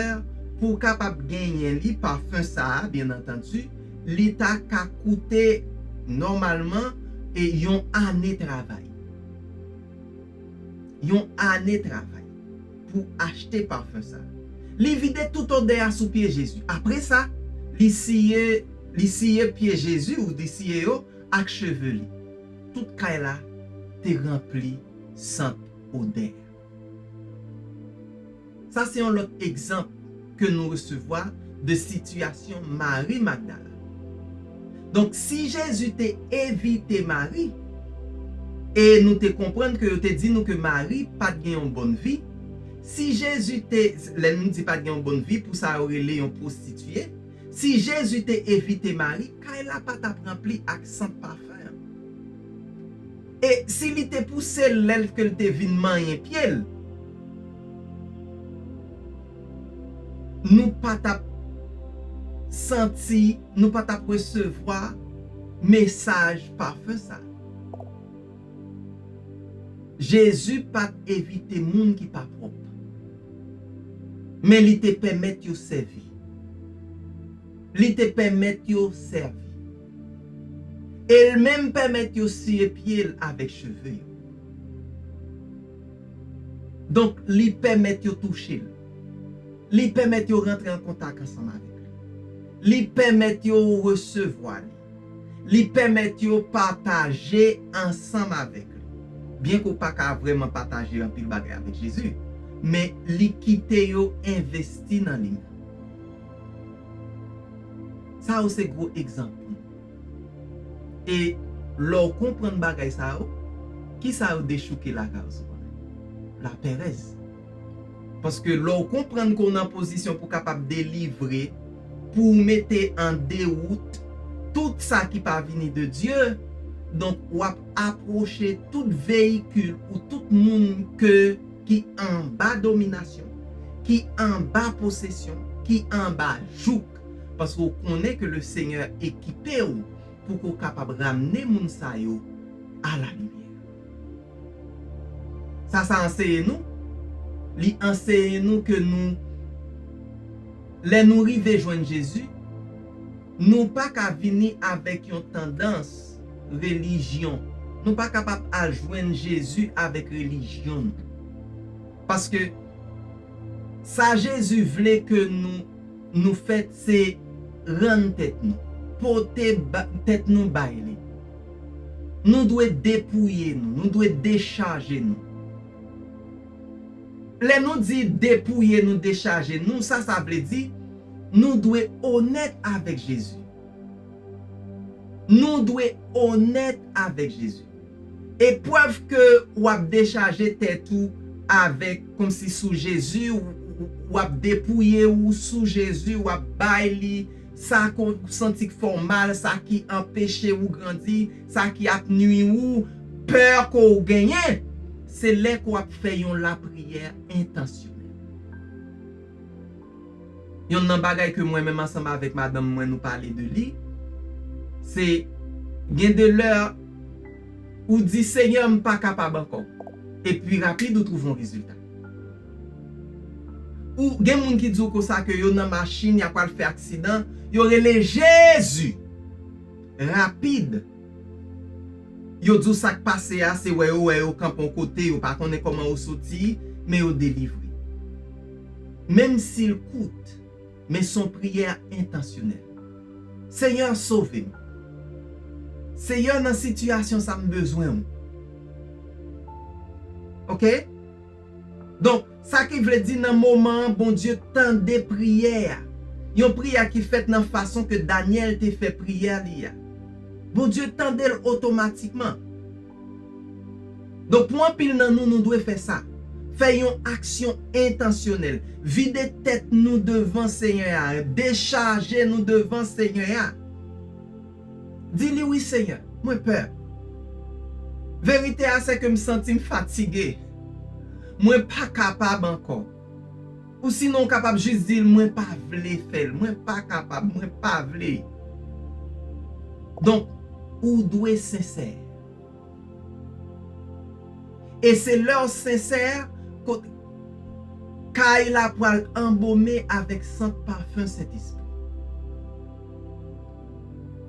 pou w kapab genyen li, pafen sa, byen antandi, li ta ka koute nòmalman e yon ane travay. Yon ane travay pou achte pafen sa. Li vide tout odè a sou pye Jezi. Apre sa, li siye, li siye pye Jezi ou li siye yo ak cheve li. Tout kay la te ranpli sant odè. Sa se yon lòt egzanp ke nou resevwa de sitiyasyon Mari Magdala. Donk, si Jezi te evite Mari, e nou te konprann ke yo te di nou ke Mari pa t gen yon bòn vi, si Jezi te, lè nou di pa t gen yon bòn vi, pou sa yo rele yon pwostitiye, si Jezi te evite Mari, kay la pa t ap ranpli ak sant pafen an. E si li te pouse l lè l ke l te vin manyen pye l, nou pa t ap santi, nou pa t ap resevwa mesaj pafen sa. Jezi pa t evite moun ki pa pwòp, men li te pèmèt yo sèvi. Li te pèmèt yo sèvi. E l menm pèmèt yo siye pye l avèk cheve yo. Donk, li pèmèt yo touche l. Li pèmèt yo rantre an kontak ansanm avèk li. Li pèmèt yo resevwa li. Li pèmèt yo pataje ansanm avèk li. Byen ke w pa ka vrèman pataje anpil bagay avèk Jezi, men li kite yo envesti nan li menm. Sa yo se gwo egzanp. E lè w konprann bagay sa yo, kisa yo dechouke lakay ou, se konnen? Lapèrèz. Paske lè w konprann ke w nan pozisyon pou w kapab delivre, pou w mete an dewout tout sa ki pa vini de Dye, donk w ap apwoche tout veyikil ou tout moun ke, ki anba dominasyon, ki anba posesyon, ki anba jouk, paske w konnen ke le Senyè ekipe w pou ke w kapab ramne moun sa yo a la limyè. Sa, sa anseye nou, li anseye nou ke nou, lè nou rive jwenn Jezi, nou pa ka vini avèk yon tandans relijyon. Nou pa kapab al jwenn Jezi avèk relijyon nou. Paske sa Jezi vle ke nou, nou fè, se rann tèt nou, pote ba, tèt nou bay li. Nou dwe depouye nou, nou dwe dechaje nou. Lè nou di depouye nou, dechaje nou, sa, sa vle di nou dwe onèt avèk Jezi. Nou dwe onèt avèk Jezi. E prèv ke w ap dechaje tèt ou avèk, kòmsi sou Jezi, w, w, w ap depouye ou sou Jezi, w ap bay li sa ke w santi k fè w mal, sa ki anpeche ou grandi, sa ki ap nwi ou, pè ke w genyen, se lè ke w ap fè yon lapriyè entansyonèl. Yonn nan bagay ke mwen menm ansanm avèk madanm mwen nou pale de li, se gen de lè ou di, "Senyè, m pa kapab ankò." Epi rapid ou twouve yon rezilta. Ou gen moun ki di w konsa ke yo nan machin, y ap pral fè aksidan, yo rele Jezi. Rapid. Yo di w sa k pase a, se wè yo wè yo kanpe yon kote, yo pa konnen kòman yo soti, men yo delivre. Menm si l kout, men se yon priyè entansyonèl. Senyè, sove m. Senyè, nan sitiyasyon sa, m bezwen w. Oke? Donk, sa ki vle di nan moman an, Bondye tande priyè a. Yon priyè ki fèt nan fason ke Danyèl te fè priyè li a. Bondye tande l otomatikman. Donk, pou anpil nan nou, nou dwe fè sa. Fè yon aksyon entansyonèl. Vide tèt nou devan Senyè a. Dechaje nou devan Senyè a. Di li, "Wi, Senyè, mwen pè. Verite a, se ke m santi m fatige. Mwen pa kapab ankò. Ou sinon ou kapab jis di l, mwen pa vle fè l, mwen pa kapab, mwen pa vle. Donk, ou dwe sensè. E se lè w sensè, kot kay la pral anbome avèk sant pafen Sentespri.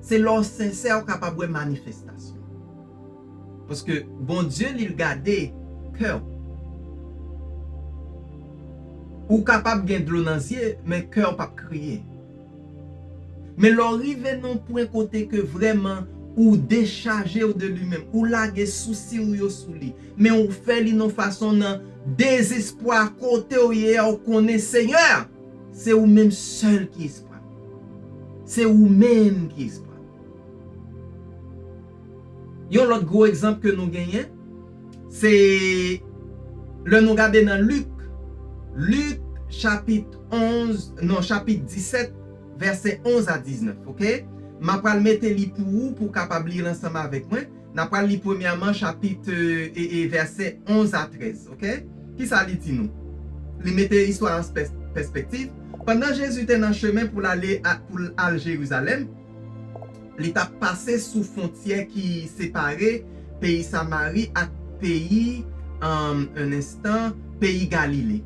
Se lè w sensè ou kapab wè manifestasyon. Paske Bondye li l gade kè w. Ou kapab gen dlo nan zye, men kè w p ap kriye. Men lè w rive nan yon pwen kote ke vrèman ou dechaje w de li menm, ou lage sousi w yo sou li, men ou fè li nan fason nan dezespwa kote w ye a, ou konnen Senyè, se ou menm sèl ki espwa. Se ou menm ki espwa. Yon lòt gwo egzanp ke nou genyen, se lè nou gade nan Lik, Lik chapit onz, non, chapit disèt, vèsè onz a diznèf, oke? M ap pral mete li pou ou, pou w kapab li l ansanm avèk mwen. N ap pral li premyèman chapit, e, e, vèsè onz a trèz, oke? Kisa li di nou? Li mete istwa an pès-, pèspektiv. Pandan Jezi te nan chemen pou l ale a, pou l al Jerizalèm, li t ap pase sou fwontyè ki separe peyi Samari ak peyi, um, yon enstan, peyi Galile.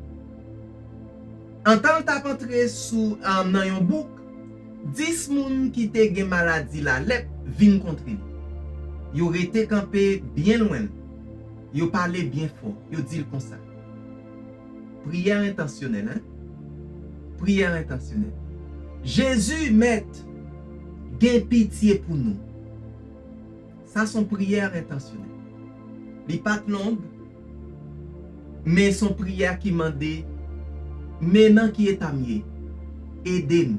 Antan l t ap antre sou, um, nan yon bouk, dis moun ki te gen maladi lalèp vin kontre li. Yo rete kanpe byen lwen l. Yo pale byen fò. Yo di l konsa. Priyè entansyonèl, en? Priyè entansyonèl. Jezi, Mèt, gen pitye pou nou. Sa se yon priyè entansyonèl. Li pa t long, men se yon priyè ki mande, men nan ki eta m ye, ede m.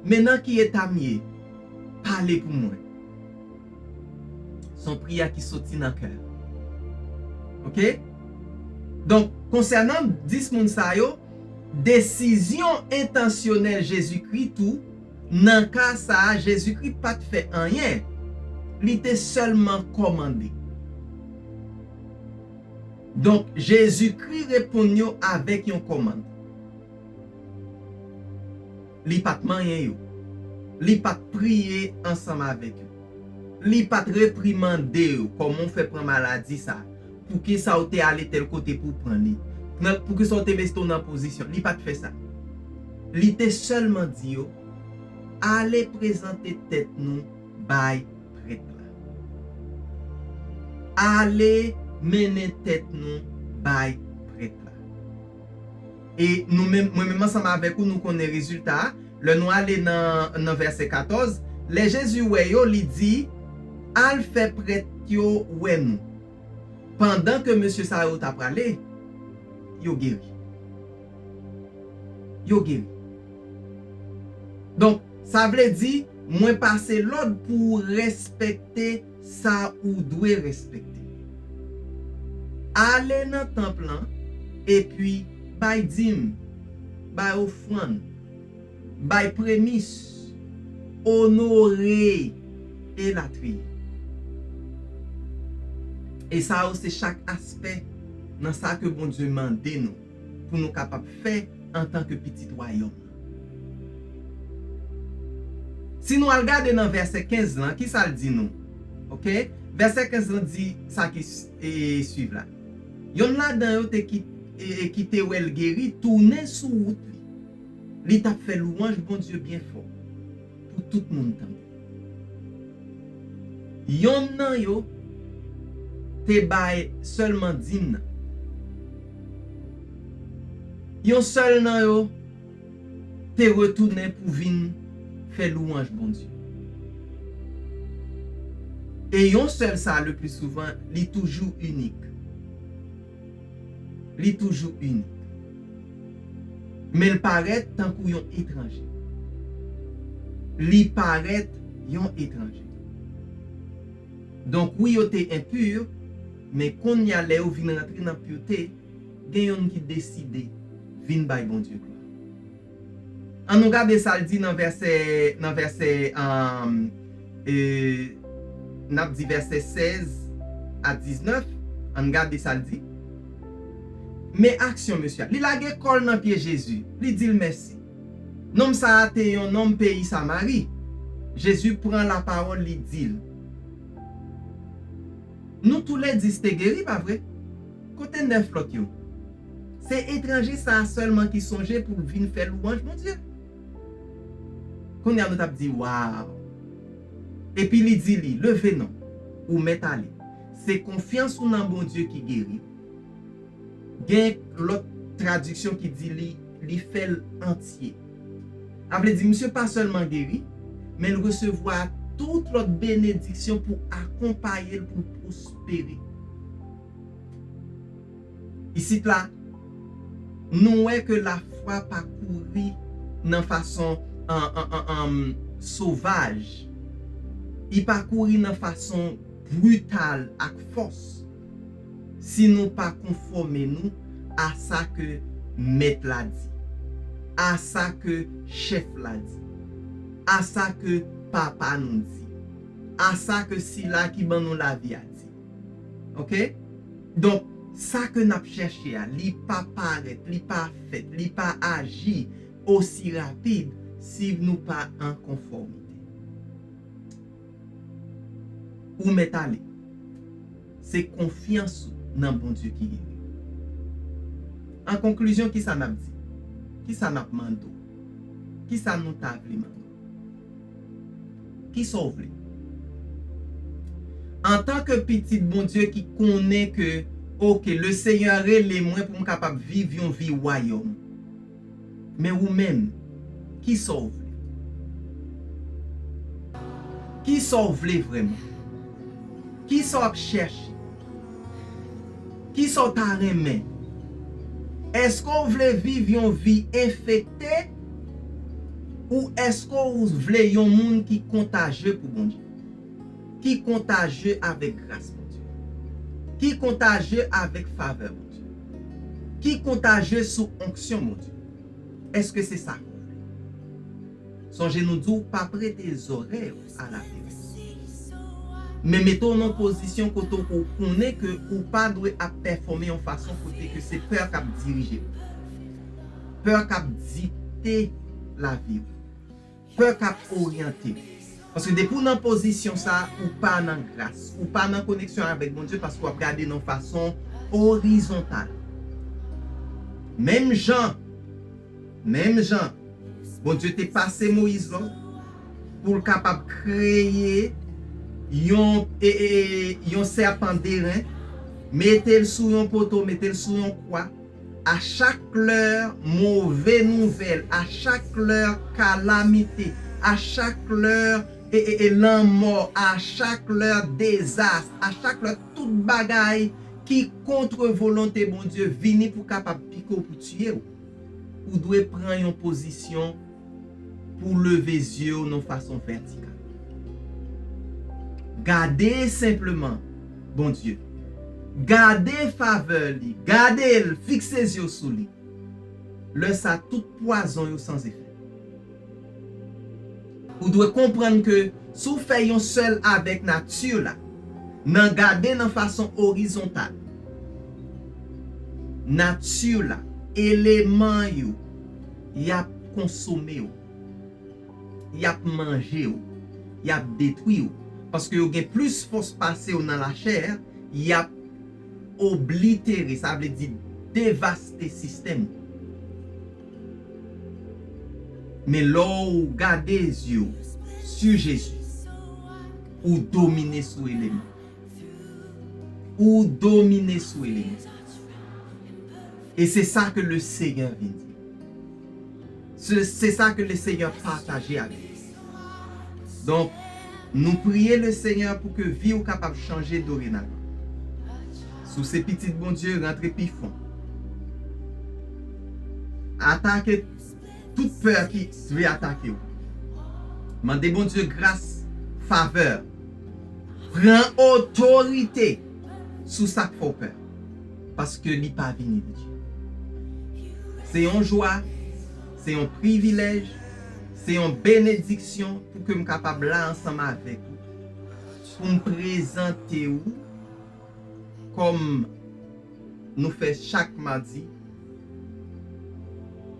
Men nan ki eta m ye, pale pou mwen. Se yon priyè ki soti nan kè. Oke? Donk, konsènan dis moun sa yo, desizyon entansyonèl Jezikri tou, nan ka sa a, Jezikri pa t fè anyen. Li te sèlman kòmande. Donk, Jezikri reponn yo avèk yon kòmand. Li pa t manyen yo. Li pa t priye ansanm avèk yo. Li pa t reprimande yo, kòman w fè pran maladi sa? Poukisa w te ale tèl kote pou w pran li? Nan, poukisa w te mete w nan pozisyon? Li pa t fè sa. Li te sèlman di yo, ale prezante tèt nou bay prèt la. Ale mennen tèt nou bay prèt la. E nou menm, mwen menm ansanm avèk ou, nou konnen rezilta a. Lè nou ale nan, nan vèsè katòz, lè Jezi wè yo, li di, al fè prèt yo wè nou. Pandan ke mesye sa yo ta prale, yo geri. Yo geri. Donk, sa vle di, mwen pase lòd pou w respekte sa ou dwe respekte. Ale nan tanp lan, epi bay dim, bay ofrann, bay premis, onore, elatriye. E sa yo se chak aspè nan sa ke Bondye mande nou pou nou kapab fè antanke pitit wayòm nan. Si nou al gade nan vèsè kenz lan, kisa l di nou? Oke? Vèsè kenz lan di sa ki s-, e, swiv la. Yonn ladan yo te ki, e, e, ki te wè l geri, tounen sou wout li. Li t ap fè lwanj Bondye byen fò pou tout moun tande. Yonn nan yo te bay sèlman dim nan. Yon sèl nan yo te retounen pou vin fè lwanj Bondye. E yon sèl sa, le pli souvan, li toujou inik. Li toujou inik. Men l parèt tankou yon etranje. Li parèt yon etranje. Donk, wi, yo te enpi, men kounye a, lè yo vin rantre nan pite, gen yonn ki deside vin bay Bondye glwa. An nou gade sa l di nan vèsè, nan vèsè, um, e, n ap di vèsè sèz a diznèf, an gade sa l di. Men aksyon mesye a. Li lage kò l nan pye Jezi. Li di l mèsi. Nonm sa a te yon nonm peyi Samari. Jezi pran lapawòl, li di l, nou toulèdis te geri, pa vre? Kote nèf lòt yo? Se etranje sa a sèlman ki sonje pou vin fè lwanj Bondye. Kounye a nou t ap di, waw! Epi li di li, leve non, ou mèt ale. Se konfyans ou nan Bondye ki geri w. Gen lòt tradiksyon ki di li, li fè l antye. A vle di, misye pa sèlman geri, men l resevwa tout lòt benediksyon pou akonpaye l pou pwospere. Isit la, nou wè ke lafwa pa kouri nan fason an, an, an, an, sovaj. Li pa kouri nan fason brital ak fòs. Si nou pa konfòme nou a sa ke mèt la di, a sa ke chèf la di, a sa ke papa nou di, a sa ke sila ki ban nou lavi a di. Oke? Donk, sa ke n ap chèche a, li pa parèt, li pa fèt, li pa aji osi rapid si nou pa an konfòmite. Ou mèt ale. Se konfyans ou nan Bondye ki geri. An konklizyon, kisa n ap di? Kisa n ap mande w? Kisa nou ta vle mande w? Kisa w vle? Antanke pitit Bondye ki konnen ke, oke, Lesenyè rele mwen pou m kapab viv yon vi wayòm. Men ou menm, kisa w vle? Kisa w vle vrèman? Kisa w ap chèche? Kisa w ta renmen? Èske w vle viv yon vi enfekte? Ou èske w vle yon moun ki kontajye pou Bondye? Ki kontajye avèk gras Bondye? Ki kontajye avèk favè Bondye? Ki kontajye sou onksyon Bondye? Èske se sa ke w vle? Sonje nou di w pa prete zòrèy w a laperèz. Men mete w nan pozisyon kote w konnen ke ou pa dwe ap pèfòme yon fason kote ke se pè k ap dirije w. Pè k ap dikte lavi w. Pè k ap oryante w. Paske depi w nan pozisyon sa a, ou pa nan gras, ou pa nan koneksyon avèk Bondye paske w ap gade nan fason orizontal. Menm jan, menm jan, Bondye te pase Moyiz lòd pou l kapab kreye yon, e, e, e, yon sèpan de ren, mete l sou yon poto, mete l sou yon kwa. A chak lè move nouvèl, a chak lè kalamite, a chak lè, e, e, e, lanmò, a chak lè dezas, a chak lè tout bagay ki kont volonte Bondye vini pou kapab pike w, pou tiye w, ou dwe pran yon pozisyon pou leve zye w nan fason vètikal. Gade senpleman Bondye. Gade favè li. Gade l. Fikse zye w sou li. Lè sa, tout pwazon yo san efè. Ou dwe konprann ke si w fè yon sèl avèk nati la, nan gade nan fason orizontal, nati la, eleman yo, y ap konsome w, y ap manje w, y ap detwi w. Paske yo gen plis fòs pase w nan lachè, y ap oblitere, sa vle di devaste sistèm ou. Men lè w gade zye w sou Jezi, ou domine sou eleman. Ou domine sou eleman. E se sa ke le Senyè vin di. Se, se sa ke le Senyè pataje avèk nou. Donk, nou priye le Senyè pou ke vi w kapab chanje dorenavan. Si w se pitit Bondye, rantre pi fon. Atake tout pè ki vle atake w. Mande Bondye gras, favè. Pran otorite sou sa k fè w pè. Paske li pa vini de Dye. Se yon jwa, se yon privilèj, se yon benediksyon pou ke m kapab la ansanm avèk ou, pou m prezante w kòm Nou fè chak madi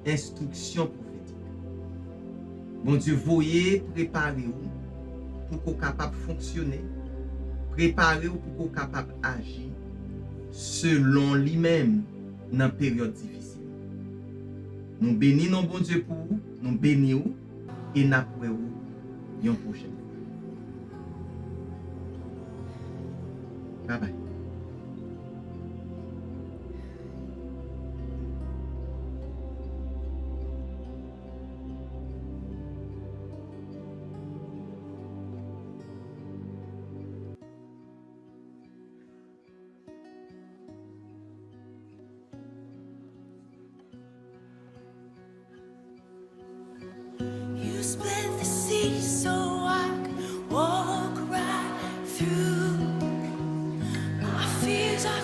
enstriksyon pwofetik. Bondye voye prepare w pou ko kapab fonksyone, prepare w pou ko kapab aji selon li menm nan peryòd difisil. Nou beni non Bondye pou ou, nou beni w e n ap wè w yon pwochèn fwa. Babay. You split the sea so I can walk right through. My fears are